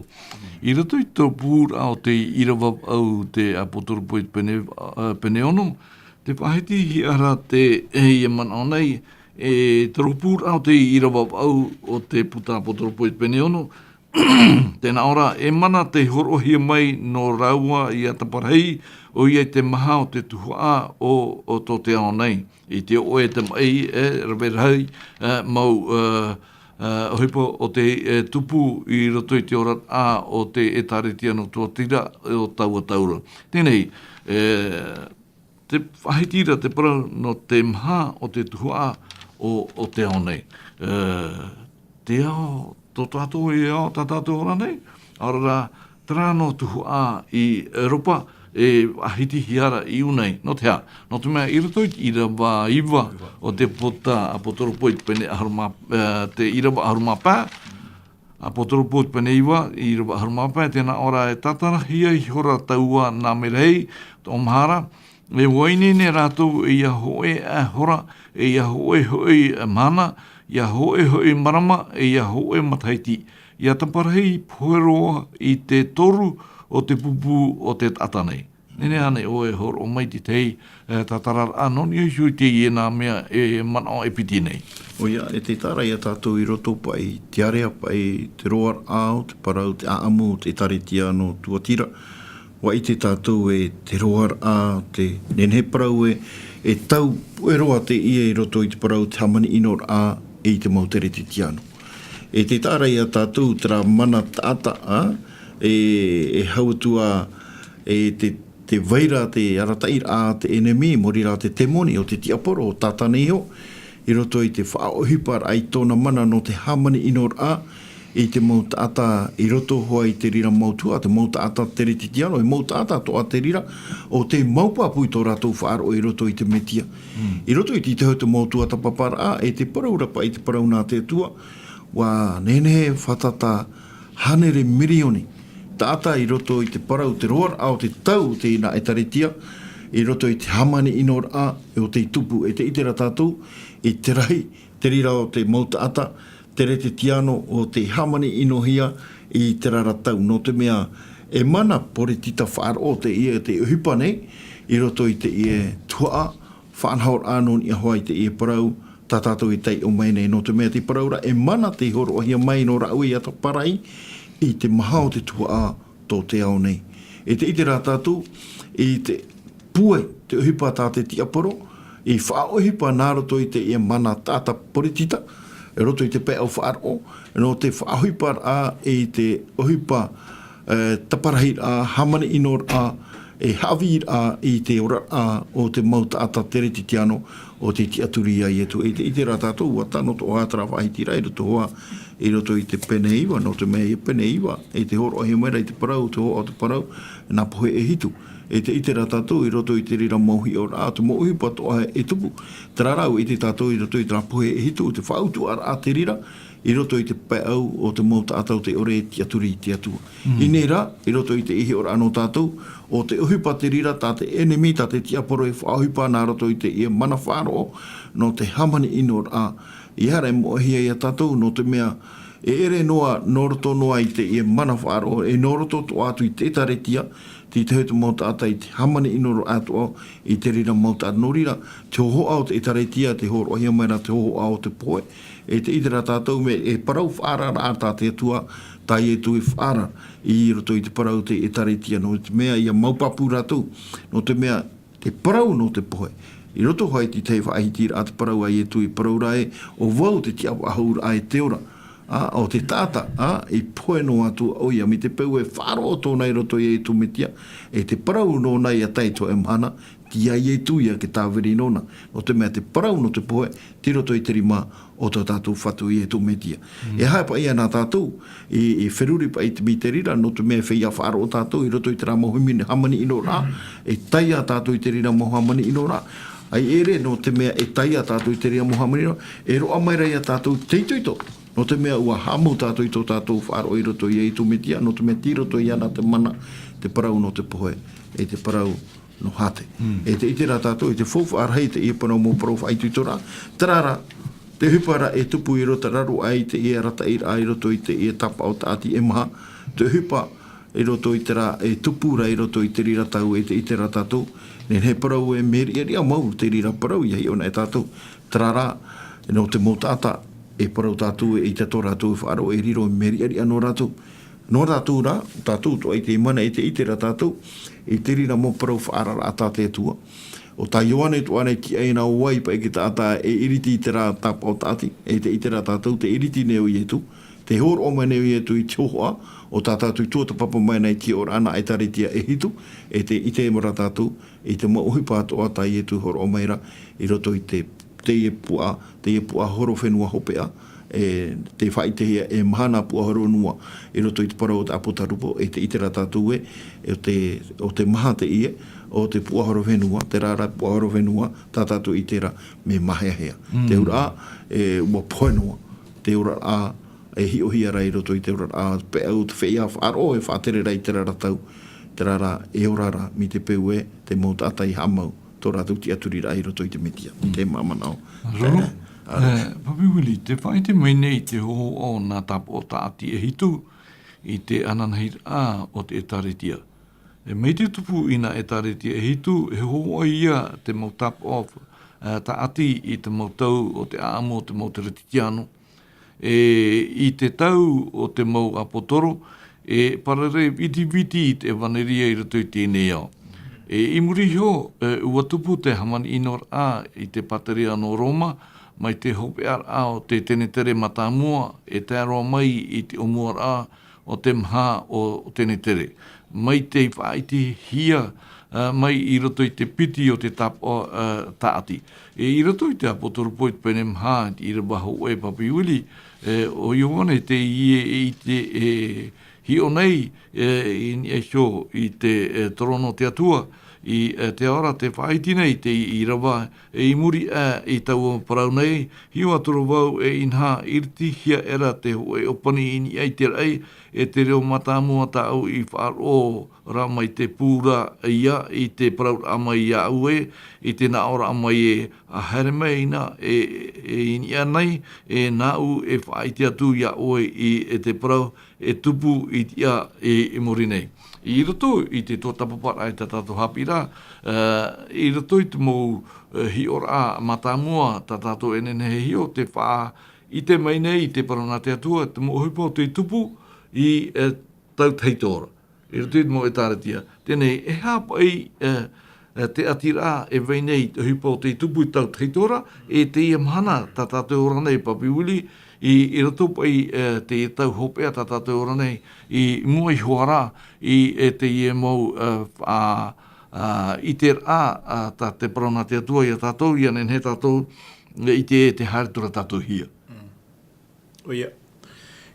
I roto i tō pūraʻa o te ʻīrava vaʻu te Apotarupo i te pene, e, pene ono, tē faʻahitihia ra teie manaʻo nei, e, tō pūraʻa o te ʻīrava vaʻu o te puta Apotarupo i te pene ono, tē nā ʻō ra, e mana tei hōroʻahia mai nō rāua ia Taparahi, ʻoia i te maha o te tuhaʻa o, o tō te ao nei. I te ʻoʻe, te maʻi, e rave rahi, e, mau, e, e, ʻohipa o te, e, tupu i roto i te oraraʻa o te ʻĒtārētia nō Tuatira o taua tau ra. Teie nei, e, tē faʻahiti ra te parau nō te maha o te tuhaʻa o, o te ao nei. E, te ao, tō tātou e ao, tā tātou ora nei, ʻaore rā, terā noa tuhaʻa i Europa, e faʻahitihia ra i ʻō nei. Nō te aha? Nō te mea i roto i te ʻīrava iva o te puta Apotarupo i te pene ʻahuru mā, e, te ʻīrava ʻahuru mā pae, Apotarupo i te pene iva, ʻīrava ʻahuru mā pae, tē nā ʻō ra, e tātarahia ihora taua nāmera hei, tō mahara, e ʻua ineine rātou e ia hōʻē, e, hora, e ia hōʻē hoʻi, e, mahana, ia hōʻē hoʻi marama, e ia hōʻē matahiti. Ia Taparahi pohe roa i te toru o te pupu o te taʻata nei. Nehenehe ānei ʻoe e hōroʻa mai i te tahi, e, tātararaʻa nō niʻa iho i teie nā mea e manaʻo e piti nei? ʻOia, e tē taʻa ra ia tātou i roto paʻi, te area paʻi, te roaraʻa o te parau, te ʻāʻamu o te ʻĒtārētia nō Tuatira. ʻUa ʻite tātou e te roaraʻa, te nehenehe parau e, e tau puʻe roa teie i roto i te parau, te hāmani ʻinoraʻa, e i te mau Teretetiano. E tē taʻa ra ia tātou terā mana taʻata, ā, e, e hau atu ā, e te, tē vai ra te arataʻiraʻa a te ʻenemi, mōrī rā te temoni o te tiaporo, o Tātane iho, i roto i te faʻaʻohiparaʻa i tōna mana nō te hāmani ʻinoraʻa i te mau taʻata i roto hoʻi i te reira mau tuhaʻa, te mau taʻata Teretetiano, e mau taʻata atoʻa te reira, ʻo tē mau pāpū i tō rātou faʻaroʻo i roto i te Metia. Mm. I roto i te tahi o te mau tuatāpaparaʻa, e te parau ra paʻi te parau nā te Atua, ʻua nehenehe fātata hānere mirioni taʻata i roto i te parau, te roaraʻa o te tau o teie nā ʻĒtārētia, i roto i te hāmani ʻinoraʻa, e ʻo tei tupu, e tē ʻite ra tātou, i te rahi, te reira o te mau taʻata Teretetiano ʻo tei hāmani ʻinohia i terā ra tau, nō te mea e mana poritita faʻaroʻo teie, te ʻohipa nei, i roto i teie tuhaʻa, faʻanahoraʻa nō niʻa hoʻi i teie parau, tā tātou e taiʻo mai nei, nō te mea te parau ra, e mana tei hōroʻahia mai nō rāua ia Taparahi, i te maha o te tuhaʻa tō te ao nei. E tē ʻite ra tātou, i te pue, te ʻohipa tā te tiaporo, i faʻaʻohipa nā roto i teie mana taʻata poritita, i roto i te pae ʻo faʻaroʻo, nō te faʻaʻohiparaʻa i te ʻohipa, e, taparahi ra, hāmani ʻinoraʻa, e haʻavī ra i te oraraʻa o te mau taʻata Teretetiano ʻo tei tiʻaturi ia Ietu. E tē ʻite ra tātou, ʻua tano atoʻa terā faʻahitiraʻa i roto hoʻi, i roto i te pene iva, nō te mea ia pene iva, i te hōroʻahia mai ra i te parau, te hōʻē o te parau, nā pohe e hitu. E te ʻite rā tātou i roto i te reira mau hiʻoraʻa, te mau ʻohipa atoʻa e tupu. Terā rā, ʻua ʻite tātou i roto i terā pohe e hitu, te faʻautuʻaraʻa te reira, i roto i te paeʻau o te mau taʻata o te ʻore e tiʻaturi i te Atua. I ʻō nei rā, i roto i te hiʻoraʻa nō tātou, ʻo te ʻohipa te reira tā te ʻenemi, tā te tiaporo e faʻaʻohipa nā roto i teie mana faʻaroʻo, nō te hāmani ʻino rā. ʻEiaha rā e moʻehia ia tātou, nō te mea, e ʻere noa, nō roto noa i teie mana faʻaroʻo, e nō roto atoʻa atu i te ʻētāretia, te tahi o te mau taʻata i te hāmani ʻino rā atoʻa i te reira mau taʻata. Nō reira, te hōhoʻa o te ʻētāretia, tē hōroʻahia mai ra te hōhoʻa o te pohe. E te ʻite rā tātou mea, e parau faʻaararaʻa tā te Atua, tā Ietu e faʻaara i roto i te parau o te ʻētāretia, nō te mea ʻia mau pāpū rātou, nō te mea, te parau nō te pohe. I roto hoʻi i te faʻahitiraʻa te parau a Ietu, i parau ra ē, ʻo vau te tiʻafaʻahouraʻa e te ora. ʻĀ, ʻo te taʻata, ʻā, i pohe noa atu ʻoia, mai te peu e faʻaroʻo tōna i roto ia Ietu Metia, e te parau nōna ʻia tae i te hōʻē mahana, tei Ietu ia e tāviri nōna. Nō te mea te parau nō te pohe, tei roto i te rima o tō tātou Fatu Ietu Metia. E aha paʻi ia nā tātou, i, i feruri paʻi i te mea te reira, nō te mea e feiā faʻaroʻo tātou i roto i terā mau hāmani, hāmani ʻino rā, e tae ia tātou i te reira mau hāmani ʻino rā. ʻAita e ʻere, nō te mea e tae ia tātou i te reira mau hāmani ʻino rā, e roaʻa mai ra ia tātou te itoito. Nō te mea ʻua haʻamau tātou i tō tātou faʻaroʻo i roto ia Ietu Metia, nō te mea tei roto iāna te mana, te parau nō te pohe, e te parau nō Hāte. E te ʻite rā tātou, i te faufaʻa rahi i teie parau mau parau faʻaitoitoraʻa, terā rā, te ʻohipa ra e tupu i roto raro aʻe i teie arataʻiraʻa i roto i teie tāpaʻo tāʻati e maha, te ʻohipa i roto i terā e tupu ra i roto i te reira tau, e te ʻite rā tātou, nehenehe e parau ē mea riʻariʻa mau te reira parau ʻia hiʻo na e tātou, terā rā, nō te mau taʻata, e parau tātou ē ʻaita tō rātou e faʻaroʻo e riro mea riʻariʻa nō rātou. Nō rātou rā, tātou atoʻa i teie mahana e te ʻite ra tātou, i te reira mau parau faʻaararaʻa tā te Atua. ʻO tā Ioane atoʻa nei e tiʻa iāna ʻo vai paʻi te taʻata e iriti i terā tāpaʻo tāʻati, e te ʻite ra tātou te iriti nei o Ietu, tē hōroʻa mai nei o Ietu i te hōhoʻa, ʻo tā tātou i tuatāpapa mai nei i te hiʻoraʻa nā ʻĒtārētia e hitu, e te ʻite ra tātou, i te mau ʻohipa atoʻa tā Ietu e hōroʻa mai ra, i roto i te, teie puaʻa, teie puaʻahorofenua hopeʻa, e, tē faʻaʻitehia e mahana puaʻahorofenua, i roto i te parau o te ʻApotarupo, e te ʻite ra tātou ē, ʻo te, ʻo te maha teie, ʻo te puaʻahorofenua, terā rā puaʻahorofenua, tā tātou i ʻite ra, mea māheahea. Te auraʻa, e, ʻua pohe noa, te oraraʻa, e hiʻohia ra i roto i te oraraʻa, paʻi ʻo te feiā faʻaroʻo e faʻatere ra i terā ra tau, terā rā, e ora ra, mai te peu ē, te mau taʻata i haʻamau, tō rātou tiʻaturiraʻa i roto i te Metia. Te mau manaʻo. Roro. E, Papi Willie, tē faʻaʻite mai nei te hōhoʻa o nā tāpaʻo tāʻati e hitu, i te ananahiraʻa o te ʻĒtārētia. E, mai te tupu i nā ʻĒtārētia e hitu, e hōhoʻa ia te mau tāpaʻo, e, tāʻati i te mau tau o te ʻāʻamu o te mau Teretitiano. E, i te tau o te mau ʻāpōtoro, e parare vitiviti i te ʻevaneria i roto i teie nei ao. E, i muri iho, e, ʻua tupu te hāmani ʻino rā i te pāteria nō Roma, mai te hopeʻaraʻa o te Tenetere Mātāmua, e tae roa mai i te ʻōmuaraʻa o te maha o Tenetere, mai tei faʻaʻitehia, ā, mai i roto i te piti o te tāpaʻo, ā, tāʻati. E, i roto i te ʻĀpotoropō i te pene maha, i te ʻīrava hōʻē, Papi Willie, e, ʻo Ioane teie e ʻite, e, hiʻo nei, e, i niʻa iho i te, e, terōno o te Atua, i, e, te ao ra tē faʻaʻite nei, te ʻīrava, e, i muri aʻe i taua parau nei, hiʻo atu ra vau e inaha, iritihia aʻera te hōʻē ʻōpani i niʻa i te raʻi, e te reo mātāmua tāʻu i faʻaroʻo ra mai te pū ra ia i te parauraʻa mai iāʻu ē, i te naʻoraʻa mai ē, ā, haere mai na, e, e, i niʻa nei, e nāʻu e faʻaʻite atu iā ʻoe i, e te parau, e tupu i te ia, e, i muri nei. I roto i te tuatāpaparaʻa i tā tātou haʻapiʻiraʻa, ā, i roto i te mau, e, hiʻoraʻa mātāmua, tā tātou e nehenehe e hiʻo, tē faʻaʻite mai nei i te parau nā te Atua, te mau ʻohipa tei tupu i, e, tau tahito ra. I roto i te mau ʻĒtārētia. Teie nei, e aha paʻi, e, e, te ʻatiraʻa e vai nei, te ʻohipa tei tupu i tau tahito ra, e teie mahana, tā tātou e ora nei, Papi Willie, i, i roto paʻi, e, teie tau hopeʻa tā tātou e ora nei, i mua iho ā ra, i, e, teie mau, e, faʻa-, ā, ʻiteraʻa, ā, tā te parau nā te Atua iā tātou, ʻia nehenehe tātou, e, ʻite e tē haere atu ra tātou hia. ʻOia.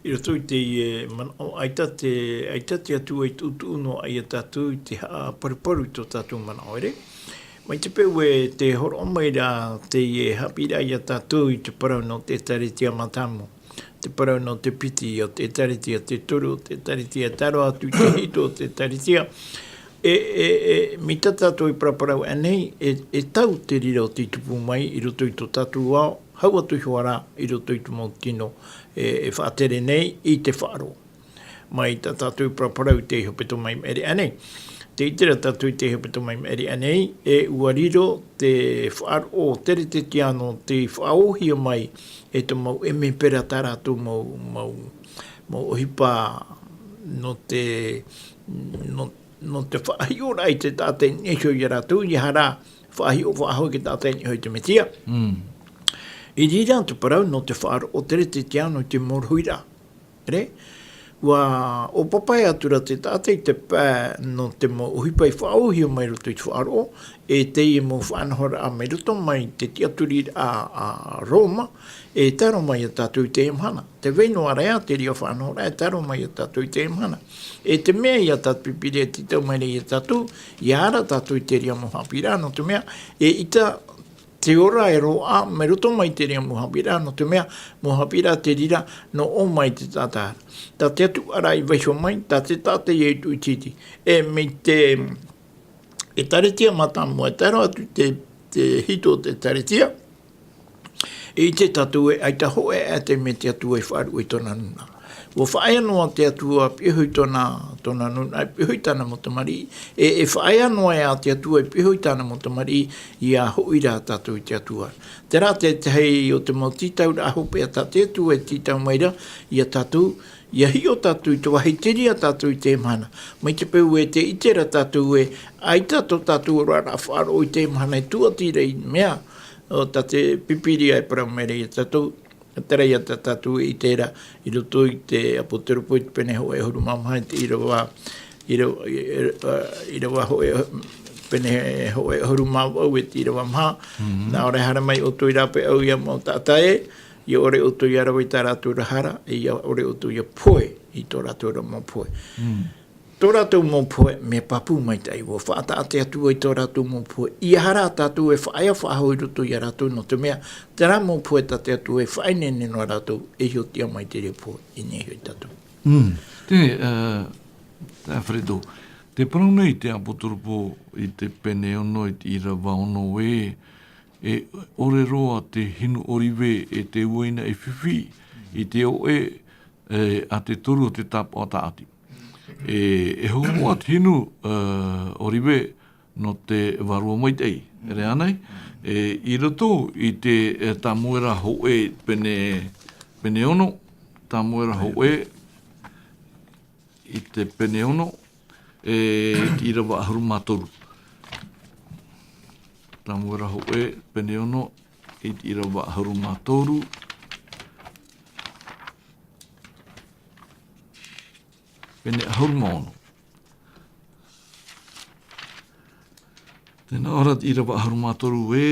I roto i teie manaʻo, ʻaita te, ʻaita te Atua i tuʻutuʻu noa ia tātou i te haʻaparuparu i tō tātou manaʻo, ʻere? Mai te peu e te horoʻa mai rā teie haʻapiʻiraʻa ia tātou i te parau nō te ʻĒtārētia mātāmua, te parau nō te piti o te ʻĒtārētia, te toru o te ʻĒtārētia, tae roa atu i te hitu o te ʻĒtārētia. E, e, e, mai tā tātou e paraparau aʻenei, e, e tau te reira o tei tupu mai i roto i tō tātou ao, hau atu iho ā rā i roto i te mau tino e, e faʻatere nei i te faʻaroʻo. Mai tā tātou e paraparau i te hepetoma i maʻiri aʻenei. Tē ʻite ra tātou i te hepetoma i maʻiri aʻenei, e ʻua riro te faʻaroʻo teretetiano tei faʻaōhia mai e te mau ʻemepera tā rātou mau, mau, mau ʻohipa nō te, nō, nō te faʻahiʻoraʻa i te taʻata i niʻa iho ia rātou, ʻia haere faʻahiʻo faʻahou i te taʻata i niʻa iho i te Mesia. Mm. I reira te parau nō te faʻaroʻo teretetiano i te mau rohiraʻa. ʻEre, ʻua ʻōpapa atu ra te taʻata i te pae nō te mau ʻohipa i faʻaōhia mai roto i te faʻaroʻo, e teie mau faʻanahoraʻa mai roto mai te tiʻaturiraʻa a Roma, e tae roa mai ia tātou i teie mahana. Tē vai noa ra ïa te reira faʻanahoraʻa e tae roa mai ia tātou i teie mahana. E te mea ia tā te Pīpīria e tītau mai ra ia tātou, ʻia ara tātou i te reira mau haʻapiʻiraʻa, nō te mea, eʻita te ora e roaʻa mai roto mai te reira mau haʻapiʻiraʻa, nō te mea, mau haʻapiʻiraʻa te reira nō ʻō mai te taʻata. Tā te Atua rā i vaiiho mai, tā te taʻata ïa i tuʻu iti. E mai te ʻĒtārētia mātāmua, e tae roa atu te, te hitu o te ʻĒtārētia, e ʻite tātou ē ʻaita hōʻē ā te mea te Atua i faʻaruʻe i tōna nūnaʻa. ʻUa faʻaea noa te Atua piʻohi tōna, tōna nūnaʻa, piʻohi tāna mau tamariʻi, e, e faʻaea noa ïa te Atua i piʻohi tāna mau tamariʻi, ʻia hoʻi rā tātou i te Atua. Terā te tahi o te mau tītauraʻa hopeʻa tā te Atua e tītau mai ra ia tātou, ʻia hiʻo tātou i te vāhi te reira tātou i teie mahana. Mai te peu e tē ʻite ra tātou ē ʻaita tō tātou oraraʻa faʻaroʻo i teie mahana e tūʻati ra i mea, ʻo tā te Pīpīria e parau mai ra ia tātou, terā ïa tā tātou e ʻite ra i roto i te ʻApoteropo i te pene hōʻē ʻahuru mā maha i te ʻīrava, ʻīrava, ʻīrava hōʻē, pene hōʻē ʻahuru mā vaʻu e te ʻīrava maha. Mhm. Nā ʻō ra e haere mai ʻoutou i rāpae ʻau ia mau taʻata ē, ʻia ʻore ʻoutou ʻia rave i tā rātou ra hara, e ʻia ʻore ʻoutou ʻia pohe i tō rātou ra mau pohe. Mm. Tō rātou mau pohe, mea pāpū maitaʻi, ʻua faʻataʻa te Atua i tō rātou mau pohe. ʻIa haere tātou e faʻaea faʻahou i roto ia rātou, nō te mea, terā mau pohe tā te Atua e faʻaineine noa rātou, e hiʻotiʻa mai te reira pohe i niʻa iho ia tātou. Mm. Te, ā, te Alfredo, tē parau nei te ʻApoteropo i te pene ono i te ʻīrava ono ē, e ʻore roa te hinu ʻōrive e te uaina e fifi i te oʻe, e, a te toru o te tāpaʻo tāʻati. E, e hohoʻa te hinu, e, ʻōrive nō te Vārua Maitaʻi, ʻere ānei? E, i roto i te, e, Tāmuera hōʻē pene, pene ono, Tāmuera hōʻē i te pene ono, e, i te ʻīrava ʻahuru mā toru. Tāmuera hōʻē, pene ono, i te ʻīrava ʻahuru mā toru. Pene ʻahuru mā ono. Tē nā ʻō ra te ʻīrava ʻahuru mā toru ē,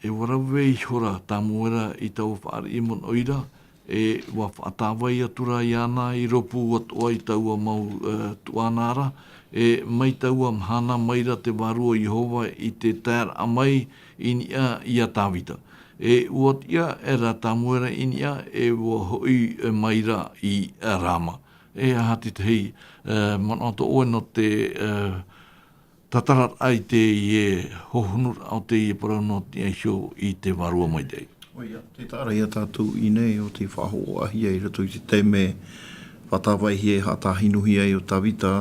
e ʻua rave ihora Tāmuera i taua fāriʻi mono ʻoira, e ʻua faʻatāvai atu ra iāna i rōpū atoʻa i taua mau, e, tuaʻana ra, e mai taua mahana mai ra te Vārua Iehova i te taeraʻa mai i niʻa ia Tāvita. E ʻua tiʻa aʻera Tāmuera i niʻa, e ʻua hoʻi, e, mai ra i Rama. E aha te tahi, e, manaʻo tō ʻoe nō te, e, tātararaʻa i teie hohonuraʻa o teie parau nō te niʻa iho i te Vārua Maitaʻi? ʻOia, tē taʻa ra ia tātou i ʻō nei ʻo tei faʻahoʻohia i roto i te taime faʻatāvaihia e haʻatāhinuhia ai ʻo Tāvita,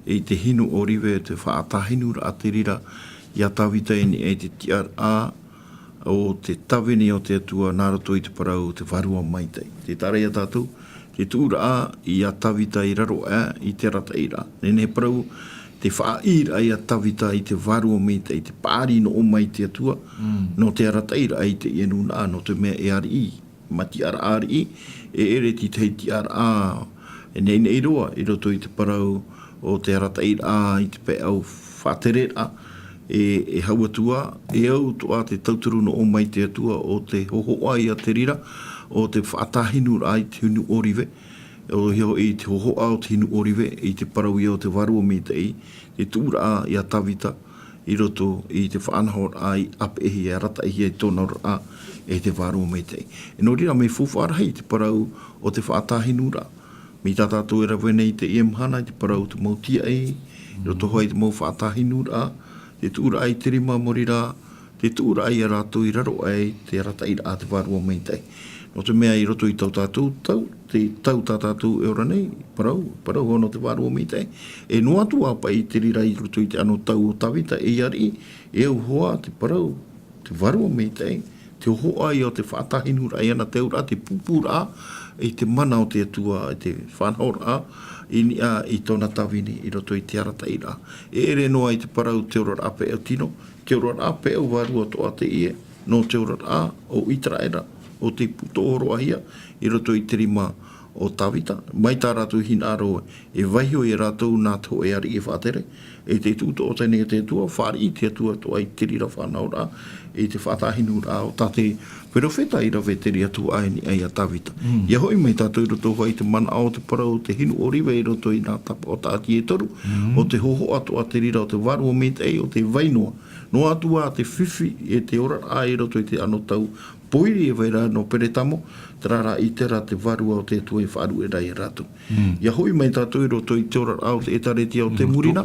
i te hinu ʻōrive, te faʻatāhinuraʻa te reira ia Tāvita i niʻa i te tiʻaraʻa o te tāvini o te Atua nā roto i te parau o te Vārua Maitaʻi. Tē taʻa ra ia tātou, te tuʻuraʻa ia Tāvita i raro aʻe i te arataʻiraʻa. Nehenehe parau, te faʻaʻīraʻa ia Tāvita i te Vārua Maitaʻi, te paʻari nō ʻō mai te Atua, mm, nō te arataʻiraʻa i teie nūnaʻa, nō te mea e ariʻi, ma tiʻaraʻa ariʻi, e ʻere te tahi tiʻaraʻa, e neʻineʻi roa, i roto i te parau o te arataʻiraʻa i te pae ʻau faʻatereraʻa, e, e hau atu ā, e au atoʻa te tauturu nō ʻō mai te Atua ʻo tē hohoʻa ia te reira, o te faʻatāhinuraʻa i te hinu ʻōrive, ʻoia hoʻi te hōhoʻa o te hinu ʻōrive, i te parau ia o te vārua maitaʻi, te tuʻuraʻa ia Tavita, i roto i te faʻanahoraʻa i ʻāpeʻehia, e arataʻihia i tōna oraraʻa e te vārua maitaʻi. E nō reira, mea faufaʻa rahi te parau o te faʻatāhinuraʻa. Mai tā tātou e rave nei i teie mahana, i te parau o te mau tīaʻi, i roto hoʻi i te mau faʻatāhinuraʻa, te tuʻuraʻa i te rima, maori rā, te tuʻuraʻa ia rātou i raro aʻe i te arataʻiraʻa a te vārua maitaʻi. Nō te mea i roto i tō tātou tau, te tau tā tātou e ora nei, parau, parau hoʻi nō te vārua maitaʻi. E noa atu ā paʻi te reira i roto i te anotau o Tavita, ei ariʻi, e au hoʻi te parau, te vārua maitaʻi, te hōhoʻa ia o te faʻatāhinuraʻa iāna, te auraʻa, te pūpūraʻa i te mana o te Atua, i te faʻanahoraʻa i niʻa i tōna tāvini i roto i te arataʻiraʻa. E ʻere noa i te parau te oraraʻa peʻau tino, te oraraʻa peʻau vārua atoʻa teie, nō te oraraʻa o ʻĪteraʻera, o te pū tōroʻahia i roto i te rima o Tavita, mai tā rātou hinaʻaro e vaiho ia rātou nā te hōʻē ariʻi e faʻatere, e te tuʻu tōʻotaʻi nei a te Atua, fāriʻi te Atua atoʻa i te reira faʻanahoraʻa, i te faʻatāhinuraʻa o tā te perofeta i rave te reira tuhaʻa i niʻa ia Tavita. Mm. ʻIa hoʻi mai tātou i roto hoʻi i te manaʻo o te parau o te hinu ʻōrive i roto i nā tapa o tāʻati e toru, Mm. o te hōhoʻa atoʻa te reira o te vārua maitaʻi, o te vai noa. Noa atu ā te fifi e te oraraʻa i roto i te anotau pōiri e vai ra nō Peretamo, terā rā ʻĪtera te vārua o te Atua i faʻaruʻe ra ia rātou. Mm. ʻIa hoʻi mai tātou i roto i te oraraʻa o te ʻĒtārētia o te Mm. muri na,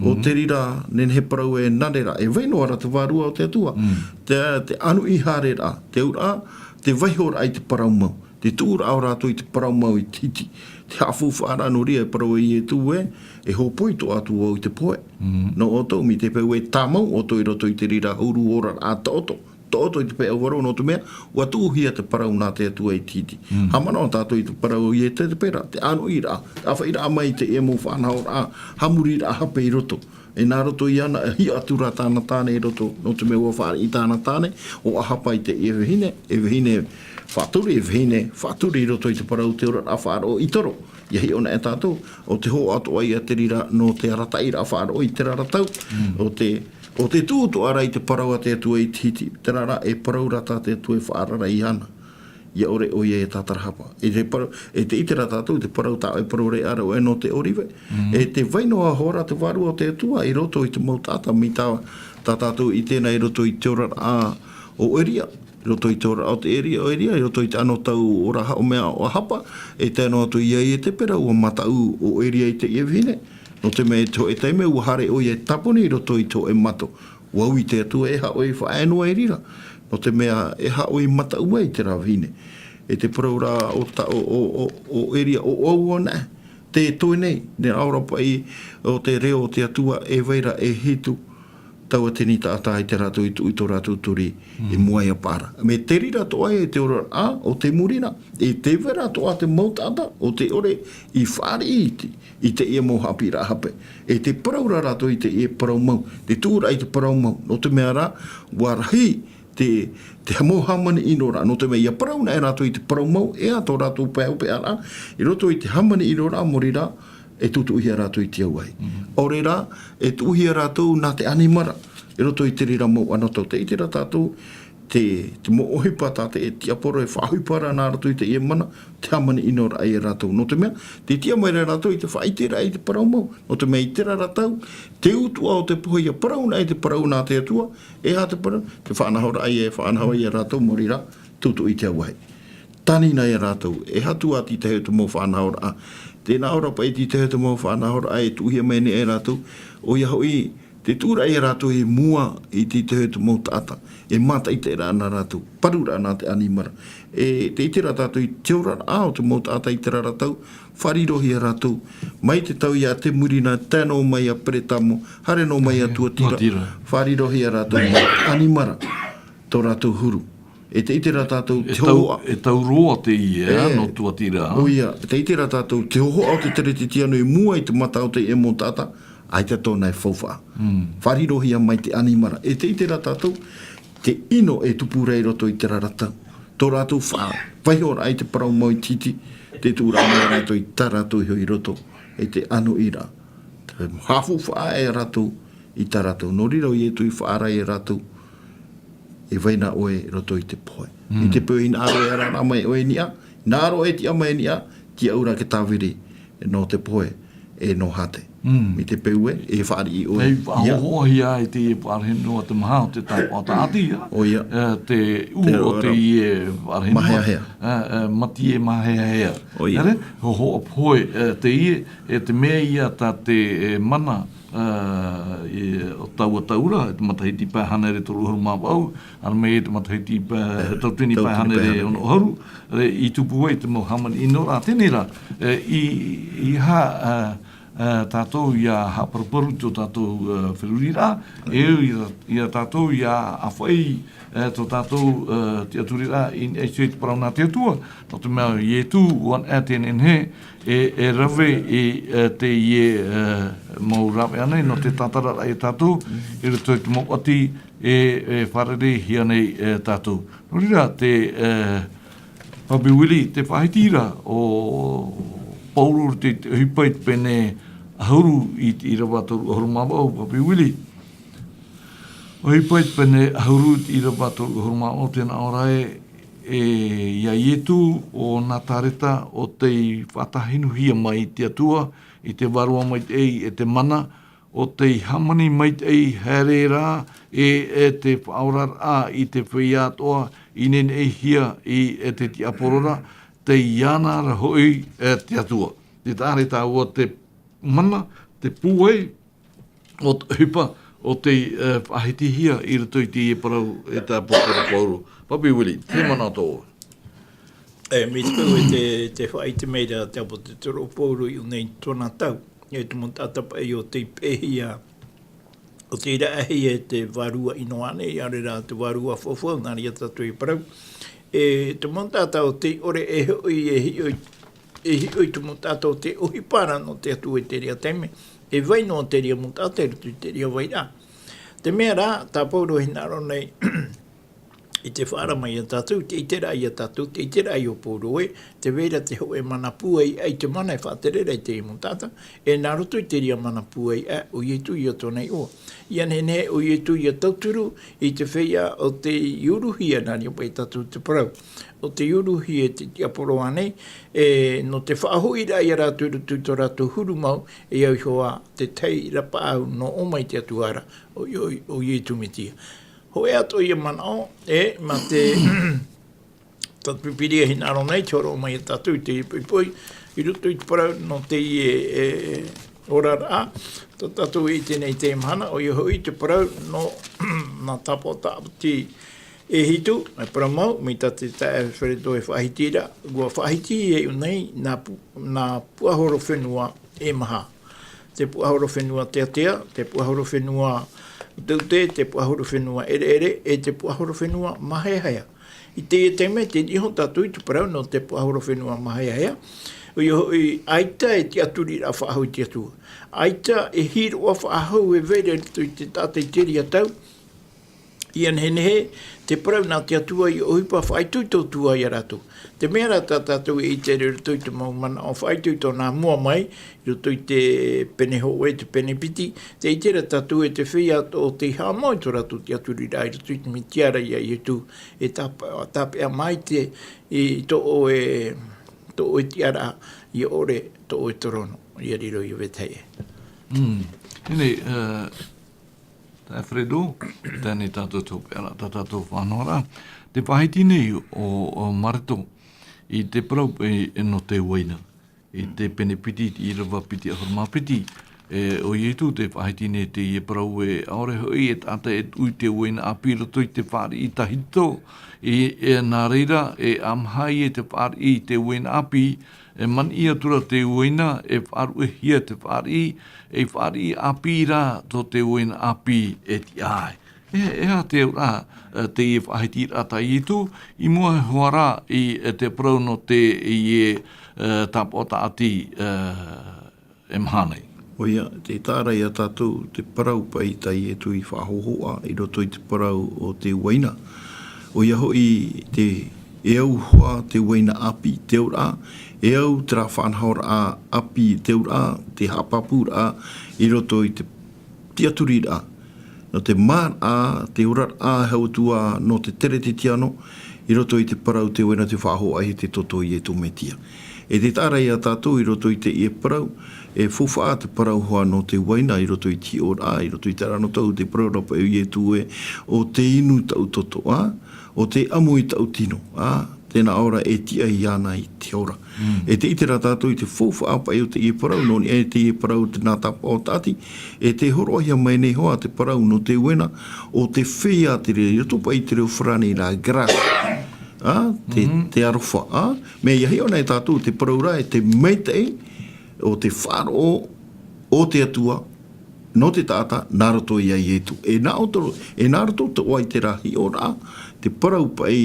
o Mm. te reira, nehenehe parau e nā reira, e vai noa ra te vārua o te Atua, Mm. te, te ʻanuʻi haereraʻa, te auraʻa, te vaihoraʻa i te parau mau, te tuʻuraʻa o rātou i te parau mau i te hiti, te haʻafaufaʻaraʻa nō reira e parau e Ietu ē, e hōpoi atoʻa atu vau i te pohe. Mm. Nō ʻoutou, mai te peu e tāmau ʻoutou i roto i te reira huru oraraʻa taʻoto, taʻoto i te peʻau vārua, nō te mea, ʻua tuʻuhia te parau nā te Atua i te hiti. Mm. Haʻamanaʻo tātou i te parau o Ietu, te pera, te ʻānoʻiraʻa, te ʻāfaʻiraʻa mai i teie mau faʻanahoraʻa, haʻamuriraʻa hape i roto. E nā roto iāna, e hiʻo atu rā tāna tāne i roto, nō te mea ʻua fāriʻi tāna tāne, ʻo ʻAhapa i teie vahine, e vahine faʻaturi, e vahine faʻaturi i roto i te parau te oraraʻa faʻaroʻo i toro. ʻIa hiʻo na e tātou, ʻo te hōhoʻa atoʻa ia te reira nō te arataʻiraʻa faʻaroʻo i terā ra tau, Mm. ʻo te, ʻo te tuʻu atoʻa ra i te parau a te Atua i te hiti, terā rā e parau ra tā te Atua e faʻaara ra iāna. ʻIa ʻore ʻoia e tātarahapa. E te parau, e te ʻite ra tātou, te parau tā ʻoe e parau ra ʻāreʻa ʻoe nō te ʻōrive. Mm. E te vai noa hoʻi ra te vārua o te Atua, i roto i te mau taʻata mai tā, tā tātou i ʻite na i roto i te oraraʻa o Eria, i roto i te oraraʻa o te Eria, o Eria, i roto i te anotau ora haʻamea o ʻAhapa, e tae noa atu ia Ietepera, ʻua mataʻu ʻo Eria i teie vahine. Nō te mea i te hōʻē taime, ʻua haere ʻoia e tāpuni i roto i te hōʻē mato. ʻUa ui te Atua, e aha ʻoe i faʻaea noa i reira? Nō te mea, e aha ʻoe i mataʻu ai i terā vahine? E te parau ra o ta-, o, o, o, o Eria, ʻo, ʻo, ʻo, nā, te toe nei, nē ʻaore paʻi o te reo o te Atua, e vai ra e hitu tauatini taʻata i te rātou i tuʻu i tō rātou tori i Mm. mua ia Paara. Mai te reira atoʻa e te oraraʻa o te muri na, e te vai ra atoʻa te mau taʻata ʻo tē ʻore i fāriʻi i te, i teie mau haʻapiʻiraʻa hape. E te parau ra rātou i teie parau mau, te tuʻuraʻa i te parau mau, nō te mea rā, ʻua rahi te, te mau hāmani ʻino ra, nō te mea ʻia parau na e rātou i te parau mau, e aha tō rātou pae hopeʻa ra, i roto i te hāmani ʻino ra, maori rā, e tutuʻuhia rātou i te auahi. Mm. ʻAore rā, e tuʻuhia rātou nā te ʻanimara, i roto i te reira mau anotau, tē ʻite ra tātou, te, te mau ʻohipa tā te, e tiaporo e faʻaʻohipa ra nā roto i teie mana, te hāmani ʻino ra ia rātou. Nō te mea, tē tiʻa mai ra rātou i te faʻaʻiteraʻa i te parau mau. Nō te mea i terā ra tau, te utuʻa o te pohe ʻia parau na e te parau nā te Atua, e aha te parau, te faʻanahoraʻa ia, e faʻanaho ia rātou maori rā, tutuʻu i te auahi. Tānina ia rātou, e aha atu ā te tahi o te mau faʻanahoraʻa. Tē nā ʻō ra paʻi te tahi o te mau faʻanahoraʻa e tuʻuhia mai nei e rātou, ʻoia hoʻi, te tuʻuraʻa ia rātou i mua i te tahi o te mau taʻata, e mātaʻitaʻiraʻa nā rātou, paru ra nā te ʻanimara. E, tē ʻite ra tātou i te oraraʻa o te mau taʻata i terā ra tau, fārirohia rātou, mai te tau ia Temurina, tae noa mai ia Peretamo, haere noa mai ia Tuatira, Tuatira. Fārirohia rātou mai te ʻanimara, tō rātou huru. E tē ʻite ra tātou te tau, hōhoʻa. E tau roa teie, ā, E. nō Tuatira. ʻOia, tē ʻite ra tātou te hōhoʻa o te Teretitiano i mua i te mata o teie mau taʻata, ʻaita tōna e faufaʻa. Mm. Fārirohia mai te ʻanimara. E tē ʻite ra tātou te ʻino e tupu ra i roto i terā ra tau. Tō rātou faʻa-, vaihoraʻa i te parau mau i te hiti, tē tuʻu ra mai rātou i tā rātou iho i roto, i te ʻanoʻiraʻa. Te haʻafaufaʻa e rātou i tā rātou. Nō reira ʻo Ietu i faʻaara ia rātou, e vai na ʻoe i roto i te pohe. Mm. I te peu hinaʻaro e ara mai ʻoe i niʻa, hinaʻaro e tiʻa mai i niʻa, tiʻa ʻoe ra te tāviri nō te pohe, e nō hāte. Mm. I te peu e, e fāriʻi ʻoe. Hei, ia. Faʻahoʻohia ai te parahi nō te maha o te tāpaʻo tāʻati, ia. ʻOia. E, te ū o te roa. Te ie parahi nō. Mahea hea. E, e, mati e mahea hea. ʻOia. Ere, hoʻo pohe, e, te ie, e te mea ia tā te, e, mana, e, e, o taua tau ra, e te matahiti pae hānere toru ʻahuru mā vaʻu, ara mai e te matahiti pae, e, tauatini pae hānere ono ʻahuru, e, i tupu ai te mau hāmani ʻino ra, teie ra, e, i, i ha, e, e, tātou ia haʻaparuparu tō tātou, e, feruriraʻa, e, ia, ia tātou ia ʻāfaʻi, e, tō tātou, e, tiʻaturiraʻa i, i te parau nā te Atua, nō te mea Ietu, ua nehenehe, e, e rave i, e, teie, e, mau rāveʻa nei, nō te tātararaʻa ia tātou, i roto i te mau ʻati, e, e fārereihia nei, e, tātou. Nō reira, te, e, Papi Willie, te faʻahiti ra, ʻo Pauro te, te ʻohipa i te pene ʻahuru i te ʻīrava toru ʻahuru mā vaʻu, Papi Willie. ʻOhipa i te pene ʻahuru i te ʻīrava toru ʻahuru mā vaʻu, tē nā ʻō ra ē, e, ia Ietu o Nazareta, ʻo tei faʻatahinuhia mai te Atua, i te vārua maitaʻi e te mana, ʻo tei hāmani maitaʻi haere ra, e, e te faʻaoraraʻa i te feiā atoʻa, i neneʻihia i, e te tiaporo ra, tei iāna ra hoʻi, e te Atua. Tē taʻa ra tāua te mana, te pūai, ʻo te ʻohipa, ʻo tei, e, faʻahitihia i roto i te parau e te ʻāpōsetolo Pauro. Papi Willie, te mana tō. E, mai te peu e te, te faʻaʻite mai ra te ʻāpōsetolo Pauro i ʻō nei tōna tau. E te mau taʻata paʻi ʻo tei peʻehia, ʻo tei raʻahia e te vārua ʻino ānei, ʻaore rā te vārua faufaʻa, nā reira tātou e parau. E te mau taʻata ʻo tei ʻore e hoʻi, e hiʻo i, e hiʻo i te mau taʻata ʻo tei ʻohipa ra nō te Atua i te reira taime, e vai noa te reira mau taʻata i roto i te reira vairaʻa. Te mea rā, tā Pauro e hinaʻaro nei, i te faʻaara mai ia tātou, te ʻiteraʻa ia tātou, te ʻiteraʻa ia Pauro ē, tē vai ra te hōʻē mana pūai i te mana e faʻatere ra i te mau taʻata, e nā roto i te reira mana pūai, ʻo Ietu ia tōna iʻoa. Ia nehenehe ʻo Ietu ia tauturu i te feiā ʻo tei uruhia, nā reira paʻi tātou te parau. ʻO tei uruhia e te tiaporo ānei, e, nō te faʻahoʻiraʻa ia rātou i roto i tō rātou huru mau, e au iho ā te tahi rapaʻau nō ʻō mai te Atua ra, ʻo, ʻo, ʻo Ietu Metia. Hōʻē atoʻa ia manaʻo, e, mā te, tā te Pīpīria e hinaʻaro nei, tē hōroʻa mai ia tātou i te poipoi, i roto i te parau nō teie, e, oraraʻa, tā tātou e ʻite nei i teie mahana, ʻoia hoʻi te parau nō, nā tāpaʻo tāʻati e hitu, e parau mau, mai tā te taeaʻe Fredo e faʻahiti ra, ʻua faʻahiti e ʻō nei, nā pu-, nā puaʻahoro fenua e maha. Te puaʻahoro fenua teatea, te puaʻahoro fenua teuteu, te puaʻahoro fenua ʻereʻere, e te puaʻahoro fenua māheahea. I teie taime, tē niʻa iho tātou i te parau nō te puaʻahoro fenua māheahea. ʻOia hoʻi, ʻaita e tiʻaturiraʻa faʻahou i te Atua. ʻAita e hīroʻa faʻahou e vai ra i roto i te taʻata i te reira tau. Ia nehenehe, te parau nā te Atua ia ʻohipa faʻaitoito atu ai ia rātou. Te mea rā tā tātou e ʻite ra i roto i te mau manaʻo faʻaitoito nā mua mai, i roto i te pene hōʻē, te pene piti, tē ʻite ra tātou e te feiā atoʻa ʻo tei haʻamau i tō rātou tiʻaturiraʻa i roto i te Metia ra ia Ietu, e tāpa-, tāpeʻa maitaʻi i tō ʻoe, tō ʻoe tiʻaraʻa, ia ʻore tō ʻoe terōno, ia riro ia vetahi ʻē. Mm. Teie, e, Taeaʻe Fredo, teie tātou te hopeʻa ra, tā tātou faʻanahoraʻa. Te faʻahiti nei ʻo, ʻo Mareko, i te parau, e, e nō te uaina. I te pene piti, i te ʻīrava piti ʻahuru mā piti, e, ʻo Ietu tē faʻahiti nei teie parau ē, ʻaore hoʻi e taʻata e tuʻu i te uaina ʻāpī i roto i te fāriʻi tahito, e, e, nā reira, e ʻāmaha ïa te fāriʻi i te uaina ʻāpī, e manaʻo atu ra te uaina, e faʻaruʻehia te fāriʻi, e fāriʻi ʻāpī rā tō te uaina ʻāpī e tiʻa ai. E, e aha te auraʻa, e, teie faʻahitiraʻa tā Ietu, i mua iho ā ra i, e, te parau nō teie, e, tāpaʻo tāʻati, e, e maha nei. ʻOia, tē taʻa ra ia tātou te parau paʻi tā Ietu i faʻahōhoʻa i roto i te parau o te uaina. ʻOia hoʻi, te, e au hoʻi te uaina ʻāpī i te auraʻa, e au terā faʻanahoraʻa ʻāpī i te auraʻa, te haʻapāpūraʻa i roto i te tiʻaturiraʻa. nō te māraʻa, te oraraʻa e hau atu ā nō te teretetiano, i roto i te parau te uaina te faʻahoʻa i te toto o Ietu Metia. E te taʻa ra ia tātou i roto i teie parau, e faufaʻa te parau hoʻi nō te uaina i roto i te hiʻoraʻa, i roto i te rano tau te parau rapa e Ietu e, o te inu taʻu toto, ā, o te ʻamu i taʻu tino, ā, tēnā ora e tiʻa iāna i te ora. E te ʻite rā tātou i te faufaʻa paʻi o teie parau, nō niʻa i teie parau te nā tāpaʻo taʻati, e te horoʻahia mai nei hoʻi te parau nō te uaina, o te feiā te reo, i roto paʻi te reo farāni rā, grâce. Ā, te, te aroha, ā, mea ia hiʻo nei tātou te parau rā, e te maitaʻi, o te faʻaroʻo, o te Atua, nō te taʻata, nā roto ia Ietu. E nā roto, e nā roto toʻa i terā hiʻoraʻa, te parau paʻi,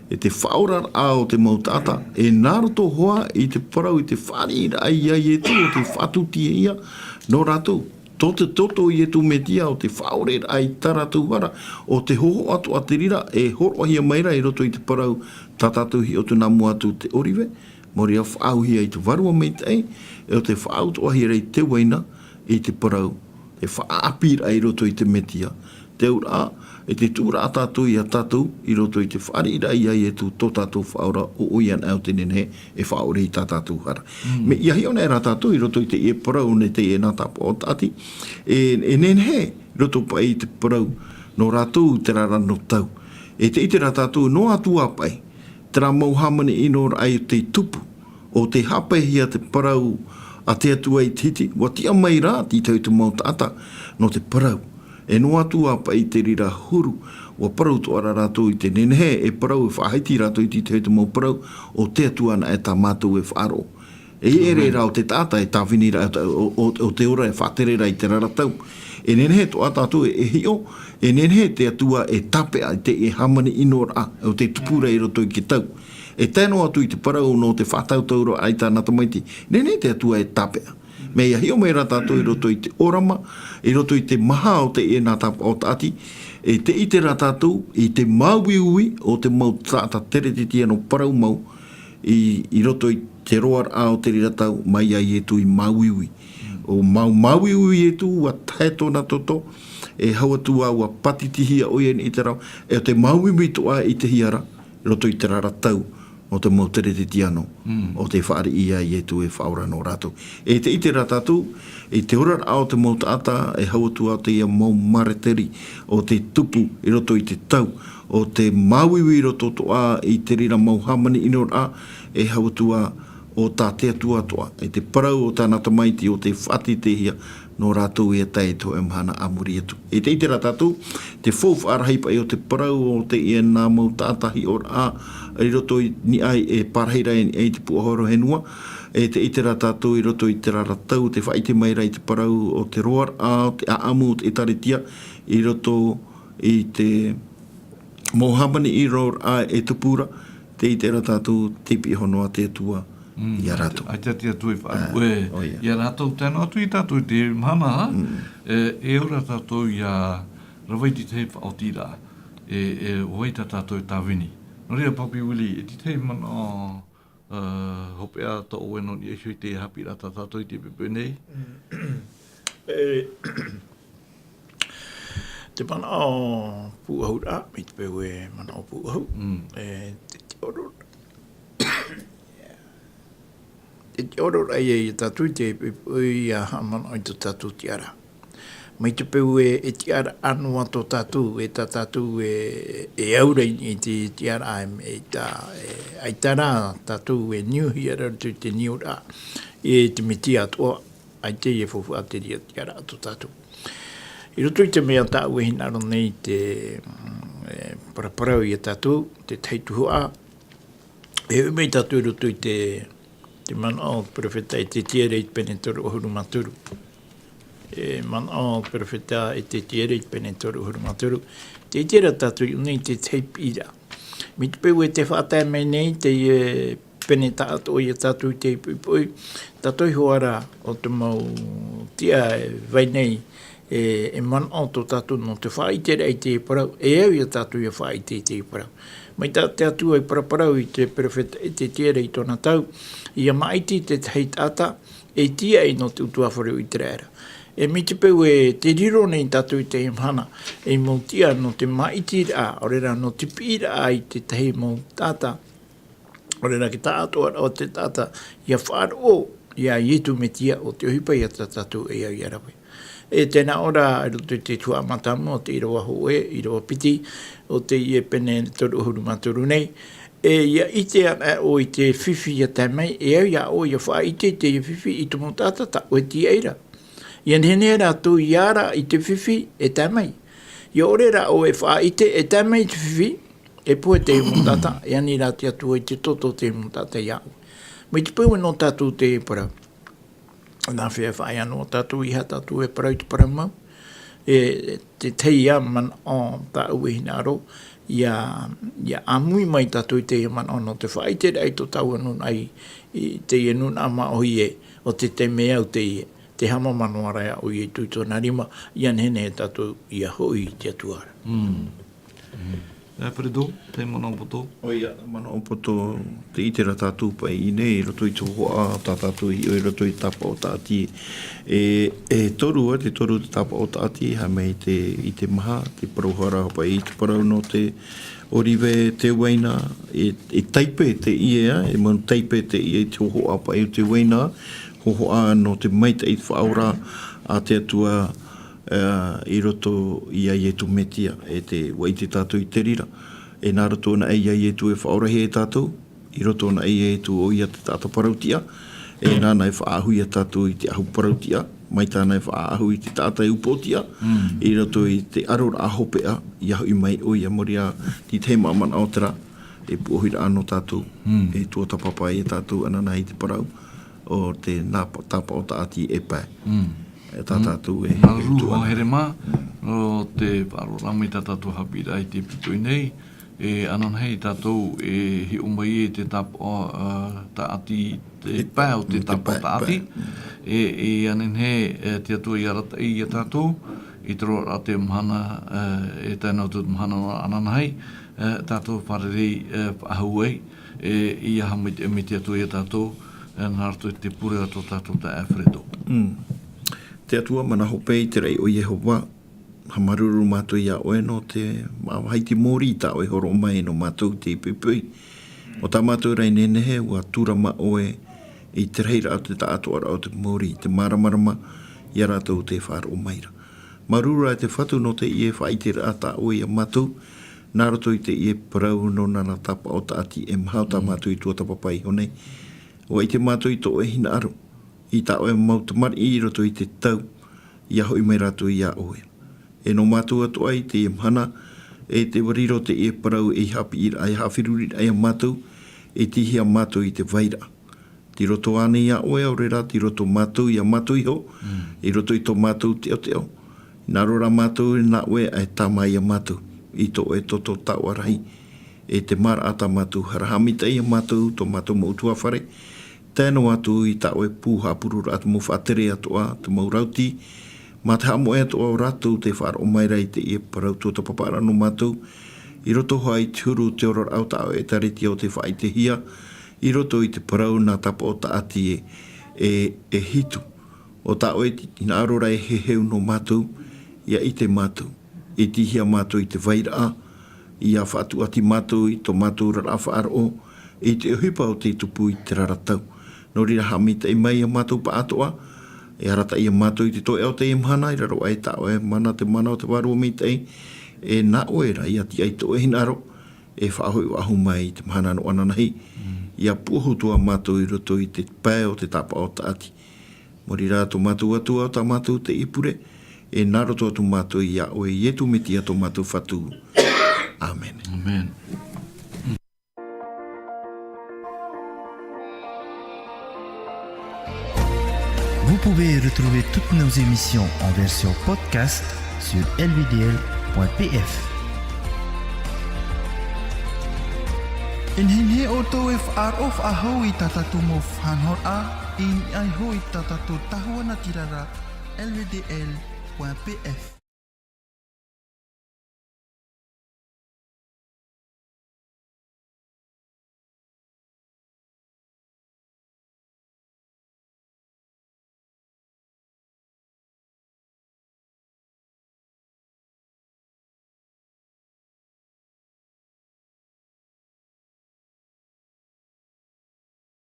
e te faʻaoraraʻa o te mau taʻata, e nā roto hoʻi i te parau i te fāriʻiraʻa ia Ietu, o te faʻatūtihia, nō rātou. Tō te toto o Ietu Metia o te faʻaoreraʻa i tā rātou hara, o te hohoʻa atoʻa te reira, e horoʻahia mai ra i roto i te parau, tā tātou hiʻo tū nā mua atu te ʻorive, mō reira faʻaauhia i te vārua maitaʻi, e o te faʻaautoʻahia ra i te uaina, i te parau, te faʻaʻāpīraʻa i roto i te Metia. Te auraʻa, e te tuʻuraʻa tātou ia tātou, i roto i te fāriʻiraʻa ia Ietu tō tātou faʻaora, o, ʻoia anaʻe o te nehenehe, e faʻaʻore i tā tātou hara. Mea ia hiʻo nei rā tātou, i roto i teie parau nei teie nā tāpaʻo taʻati, e, e nehenehe, i roto paʻi i te parau, nō rātou terā rano tau. E te ʻite rā tātou, nō Atua paʻi, terā mau hāmani ʻino raʻa i te tupu, o te haʻapaehia te parau a te Atua i te hiti, ʻua tiʻa mai rā, i te, i te mau taʻata, nō te parau. E nō Atua paʻi te reira huru, ʻua parau toʻa ra rātou i te nehenehe, e parau e faʻahiti rātou i te, i te mau parau, o te Atua anaʻe tā mātou e faʻaroʻo. E ʻere rā o te taʻata e tāvini ra, o, o, o te ora e faʻatere ra i te rara tau. E nehenehe toʻa tātou e, e hiʻo, e nehenehe te Atua e tāpeʻa i te, e hāmani ʻino raʻa, o te tupu ra i roto i te tau. E tae noa atu i te parau nō te faʻatautau ra i tāna tamaiti, nehenehe te Atua e tāpeʻa. Mea ia hiʻo mai rā tātou i roto i te ʻōrama, i roto i te maha o teie nā tāpaʻo taʻati, e te ʻite rā tātou, i te māuiui o te mau taʻata teretetiano parau mau, i, i roto i te roaraʻa o te reira tau, mai ia Ietu i māuiui. ʻO mau māuiui Ietu, ʻua tae tōna toto, e hau atu ā ʻua pātitihia ʻoia i te rā, e o te māuiui toʻa i te hiʻoraʻa, i roto i te rara tau, o te mau teretetiano, o te fāriʻi ia Ietu e faʻaora nō rātou. E te ʻite rā tātou, i te oraraʻa o te mau taʻata, e hau atu ā teie mau mareteri, o te tupu i roto i te tau, o te māuiui i roto toʻa i te reira mau hāmani ʻino raʻa, e hau atu ā o tā te Atua toʻa, i te parau o tāna tamaiti o te faʻatetehia, nō rātou ia tae i te hōʻē mahana a muri atu. E te ʻite rā tātou, te faufaʻa rahi paʻi o te parau o teie nā mau taʻata hiʻoraʻa, i roto i niʻa i, e pārahi ra i niʻa i te puaʻahoro henua, e te ʻite rā tātou i roto i te rara tau, te faʻaʻite mai ra i te parau o te roaraʻa, o te ʻāʻamu, o te ʻĒtārētia, i roto i te mau hāmani ʻino raʻa e tupu ra, te ʻite ra tātou, tei piʻi iho noa te Atua, ia rātou. ʻAita te Atua i faʻaʻite, ʻoia. Ia rātou, tae noa atu ia tātou i te mahana, e, e ora tātou ia rave i te tahi faʻaotiraʻa, e, e, ʻo vai tā tātou e tāvini. Nō reira, Papi Willie, e te tahi manaʻo, e, hopeʻa tō ʻoe nō niʻa iho i te haʻapiʻiraʻa tā tātou i teie poʻipoʻi nei? E, te manaʻo pūʻohu ra, mai te peu e manaʻo pūʻohu. E, te, te ʻōroʻa. Te, te ʻōroʻa ia, ia tātou i te, i, ia haʻamanaʻo i tō tātou tiʻaraʻa. Mai te peu e, e tiʻaraʻa noa tō tātou, e tā tātou e, e aura i, i te tiʻaraʻa, e, e tā, e, ʻaita rā tātou e niuhia ra i te niuraʻa, e te Metia atoʻa, ʻaita e faufaʻa te reira tiʻaraʻa tō tātou. I roto i te mea tāʻu e hinaʻaro nei te, mm, e, paraparau ia tātou, te tahi tuhaʻa, e ui mai tātou i roto i te, te manaʻo o te perofeta Ezetiere i te pene toru ʻahuru mā toru. E manaʻo o te perofeta Ezetiere i te pene toru ʻahuru mā toru. Te ʻite ra tātou i ʻō nei te tahi piʻiraʻa. Mai te peu e tē faʻatae mai nei teie pene taʻatoʻa ia tātou i teie poʻipoʻi, tātou i hinaʻaro o te mau tiʻa e vai nei, e, e manaʻo tō tātou nō te faʻaʻiteraʻa i teie parau, e au ia tātou ia faʻaʻite i teie parau. Mai tā te Atua i paraparau i te perofeta Ezetiere i tōna tau, ʻia maʻiti te tahi taʻata, e tīaʻi nō te ʻutuāfare o Iteraera. E mai te peu e te riro nei tātou i te mahana, ei mau tiʻa nō te māʻitiraʻa, ʻaore rā nō te piʻiraʻa i te tahi mau taʻata, ʻaore rā te taʻatoʻaraʻa o te taʻata, ʻia faʻaroʻo iā Iesu Mesia ʻo te ʻohipa iā tā tātou e au ʻia rave. E tēnā ʻō ra, i roto i te tuhaʻa mātāmua o te ʻīrava hōʻē, ʻīrava piti, ʻo teie pene toru ʻahuru mā toru nei, e ʻia ʻite anaʻe ʻoe i te fifi ʻia tae mai, e au iā ʻoe ʻia faʻaʻite i te fifi i te mau taʻata tā ʻoe e tīaʻi ra. ʻIa nehenehe rātou ʻia ara i te fifi e tae mai. ʻIa ʻore rā ʻoe e faʻaʻite e tae mai i te fifi, e pohe te mau taʻata, e ani rā te Atua i te toto o te mau taʻata iā ʻoe. Mai te peu nō tātou te parau. Nā hea e faʻaea noa tātou, ʻeiaha tātou e parau i te parau mau. E te tahi ā manaʻo tāʻu e hinaʻaro, ʻia, ʻia ʻāmui mai tātou i teie manaʻo nō te faʻaʻiteraʻa i tō tāua nūnaʻa, i teie nūnaʻa māʻohi ē, ʻo te taime au teie, tē haʻamāmā noa ra iā ʻoe i tō tōna rima, ʻia nehenehe tātou ʻia hoʻi i te Atua ra. Mm. Alfredo, te manaʻo poto? ʻOia, manaʻo poto, tē ʻite ra tātou paʻi i ʻō nei, i roto i te hōhoʻa tā tātou i hiʻo i roto i te tāpaʻo tāʻati. E, e toru ā, te toru te tāpaʻo tāʻati, haere mai te, i te maha, te parau hara paʻi, i te parau nō te ʻōrive, te uaina, e, e taipe teie ā, e mau taipe teie i te hōhoʻa paʻi o te uaina, hōhoʻa nō te maitaʻi i te faʻaora a te Atua, ā, i roto iā Iesu Mesia, e te, ʻua ʻite tātou i te reira. E nā roto anaʻe iā Iesu e faʻaorahia e tātou, i roto anaʻe iā Iesu ʻoia te taʻata parau-tiʻa, e nāna e faʻaʻahu iā tātou i te ʻahu parau-tiʻa, mai tāna e faʻaʻahu i te taʻata e upoʻo-tiʻa, Mm. i roto i te ʻaroraʻa hopeʻa, ʻia hoʻi mai ʻoia, mōrī ā, te tahi mau manaʻo terā, e puʻohiraʻa nō tātou, Mm. e tuatāpapa iā tātou, ananahi te parau, ʻo te nā-, tāpaʻo tāʻati e pae. Mm. E tā Mm. tātou e, Māuruuru e tuatāpapa. Hoa here mā, nō te faʻaroʻo mai tā tātou haʻapiʻiraʻa i te pīpē nei, e ananahi tātou e hiʻo mai i te tāpaʻo, ā, tāʻati, te E pae o te te tāpaʻo pae, tāʻati. pae. E, e ananahi, e te Atua i arataʻi iā tātou, i te roaraʻa te mahana, e, e tae noa atu te mahana ananahi, e, tātou fārerei, e, faʻahou ai, e, ʻeiaha mai te, mai te Atua iā tātou, e, nā roto i te pure o tō tātou taeaʻe Alfredo. Mm. Te Atua mana hope i te raʻi o Iehova, haʻamāuruuru mātou iā ʻoe nō te ma-, vāhi te mōrī tā ʻoe e hōroʻa mai nō mātou i teie poʻipoʻi. ʻO tā mātou rā e nehenehe, ʻua tūrama ʻoe i te rahiraʻa o te taʻatoʻaraʻa o te mōrī, te māramarama iā rātou tē faʻaroʻo mai ra. Māuruuru rā te Fatu nō teie faʻaʻiteraʻa tā ʻoe iā mātou, nā roto i teie parau nō nā tāpaʻo tāʻati e maha o tā Mm. mātou i tuatāpapa iho nei. ʻUa ʻite mātou i tō ʻoe hinaʻaro, i tā ʻoe mau tamariʻi i roto i te tau, ʻia hoʻi mai rātou iā ʻoe. E nō mātou atoʻa i teie mahana, e tē ʻua riro teie parau ei haʻapiʻiraʻa, ei haʻaferuriraʻa iā mātou, e tīhia mātou i te vairaʻa. Tei roto ānei iā ʻoe, ʻaore rā, tei roto mātou iā mātou iho, Mm. i roto i tō mātou teʻoteʻo. Hinaʻaro rā mātou, nā ʻoe e tāmā iā mātou, i tō ʻoe toto taoʻa rahi. E te māraʻa tā mātou hara, haʻamaitaʻi iā mātou, tō mātou mau ʻutuāfare, tae noa atu i tā ʻoe pū haʻapururaʻa, te mau faʻatere atoʻa, te mau rauti, mā te haʻamoʻe atoʻa o rātou tē faʻaroʻo mai ra i teie parau tuatāpaparaʻa nō mātou, i roto hoʻi i te huru o te oraraʻa o tā ʻoe ʻĒtārētia ʻo tē faʻaʻitehia, i roto i te parau nā tāpaʻo tāʻati e, e, e hitu. ʻO tā ʻoe hinaʻaro rā e heheu nō mātou, ʻia ʻite mātou. E tīhia mātou i te vairaʻa, ʻia faʻatuʻati mātou i tō mātou oraraʻa faʻaroʻo, i te ʻohipa o tei tupu i terā ra tau. Nō reira haʻamaitaʻi mai iā mātou pāʻātoʻa, e arataʻi iā mātou i te toeʻa o teie mahana, i raro aʻe i tā ʻoe mana, te mana o te Vārua Maitaʻi, e nā ʻoe rā ʻia tiʻa i tō ʻoe hinaʻaro, e faʻahoʻi faʻahou mai i te mahana nō ananahi. Mm. ʻIa pūʻohu atu ā mātou i roto i te pae o te tāpaʻo tāʻati. Mōrī rā tō mātou Atua, tā mātou teie pure, e nā roto atu mātou iā ʻoe, Iesu Mesia tō mātou Fatu. ʻĀmene. Amen. Vous pouvez retrouver toutes nos émissions en version podcast sur L V D L point P F. E nehenehe ʻoutou e faʻaroʻo faʻahou i tā tātou mau faʻanahoraʻa, i niʻa iho i tā tātou tahua natirara, L V D L point P F.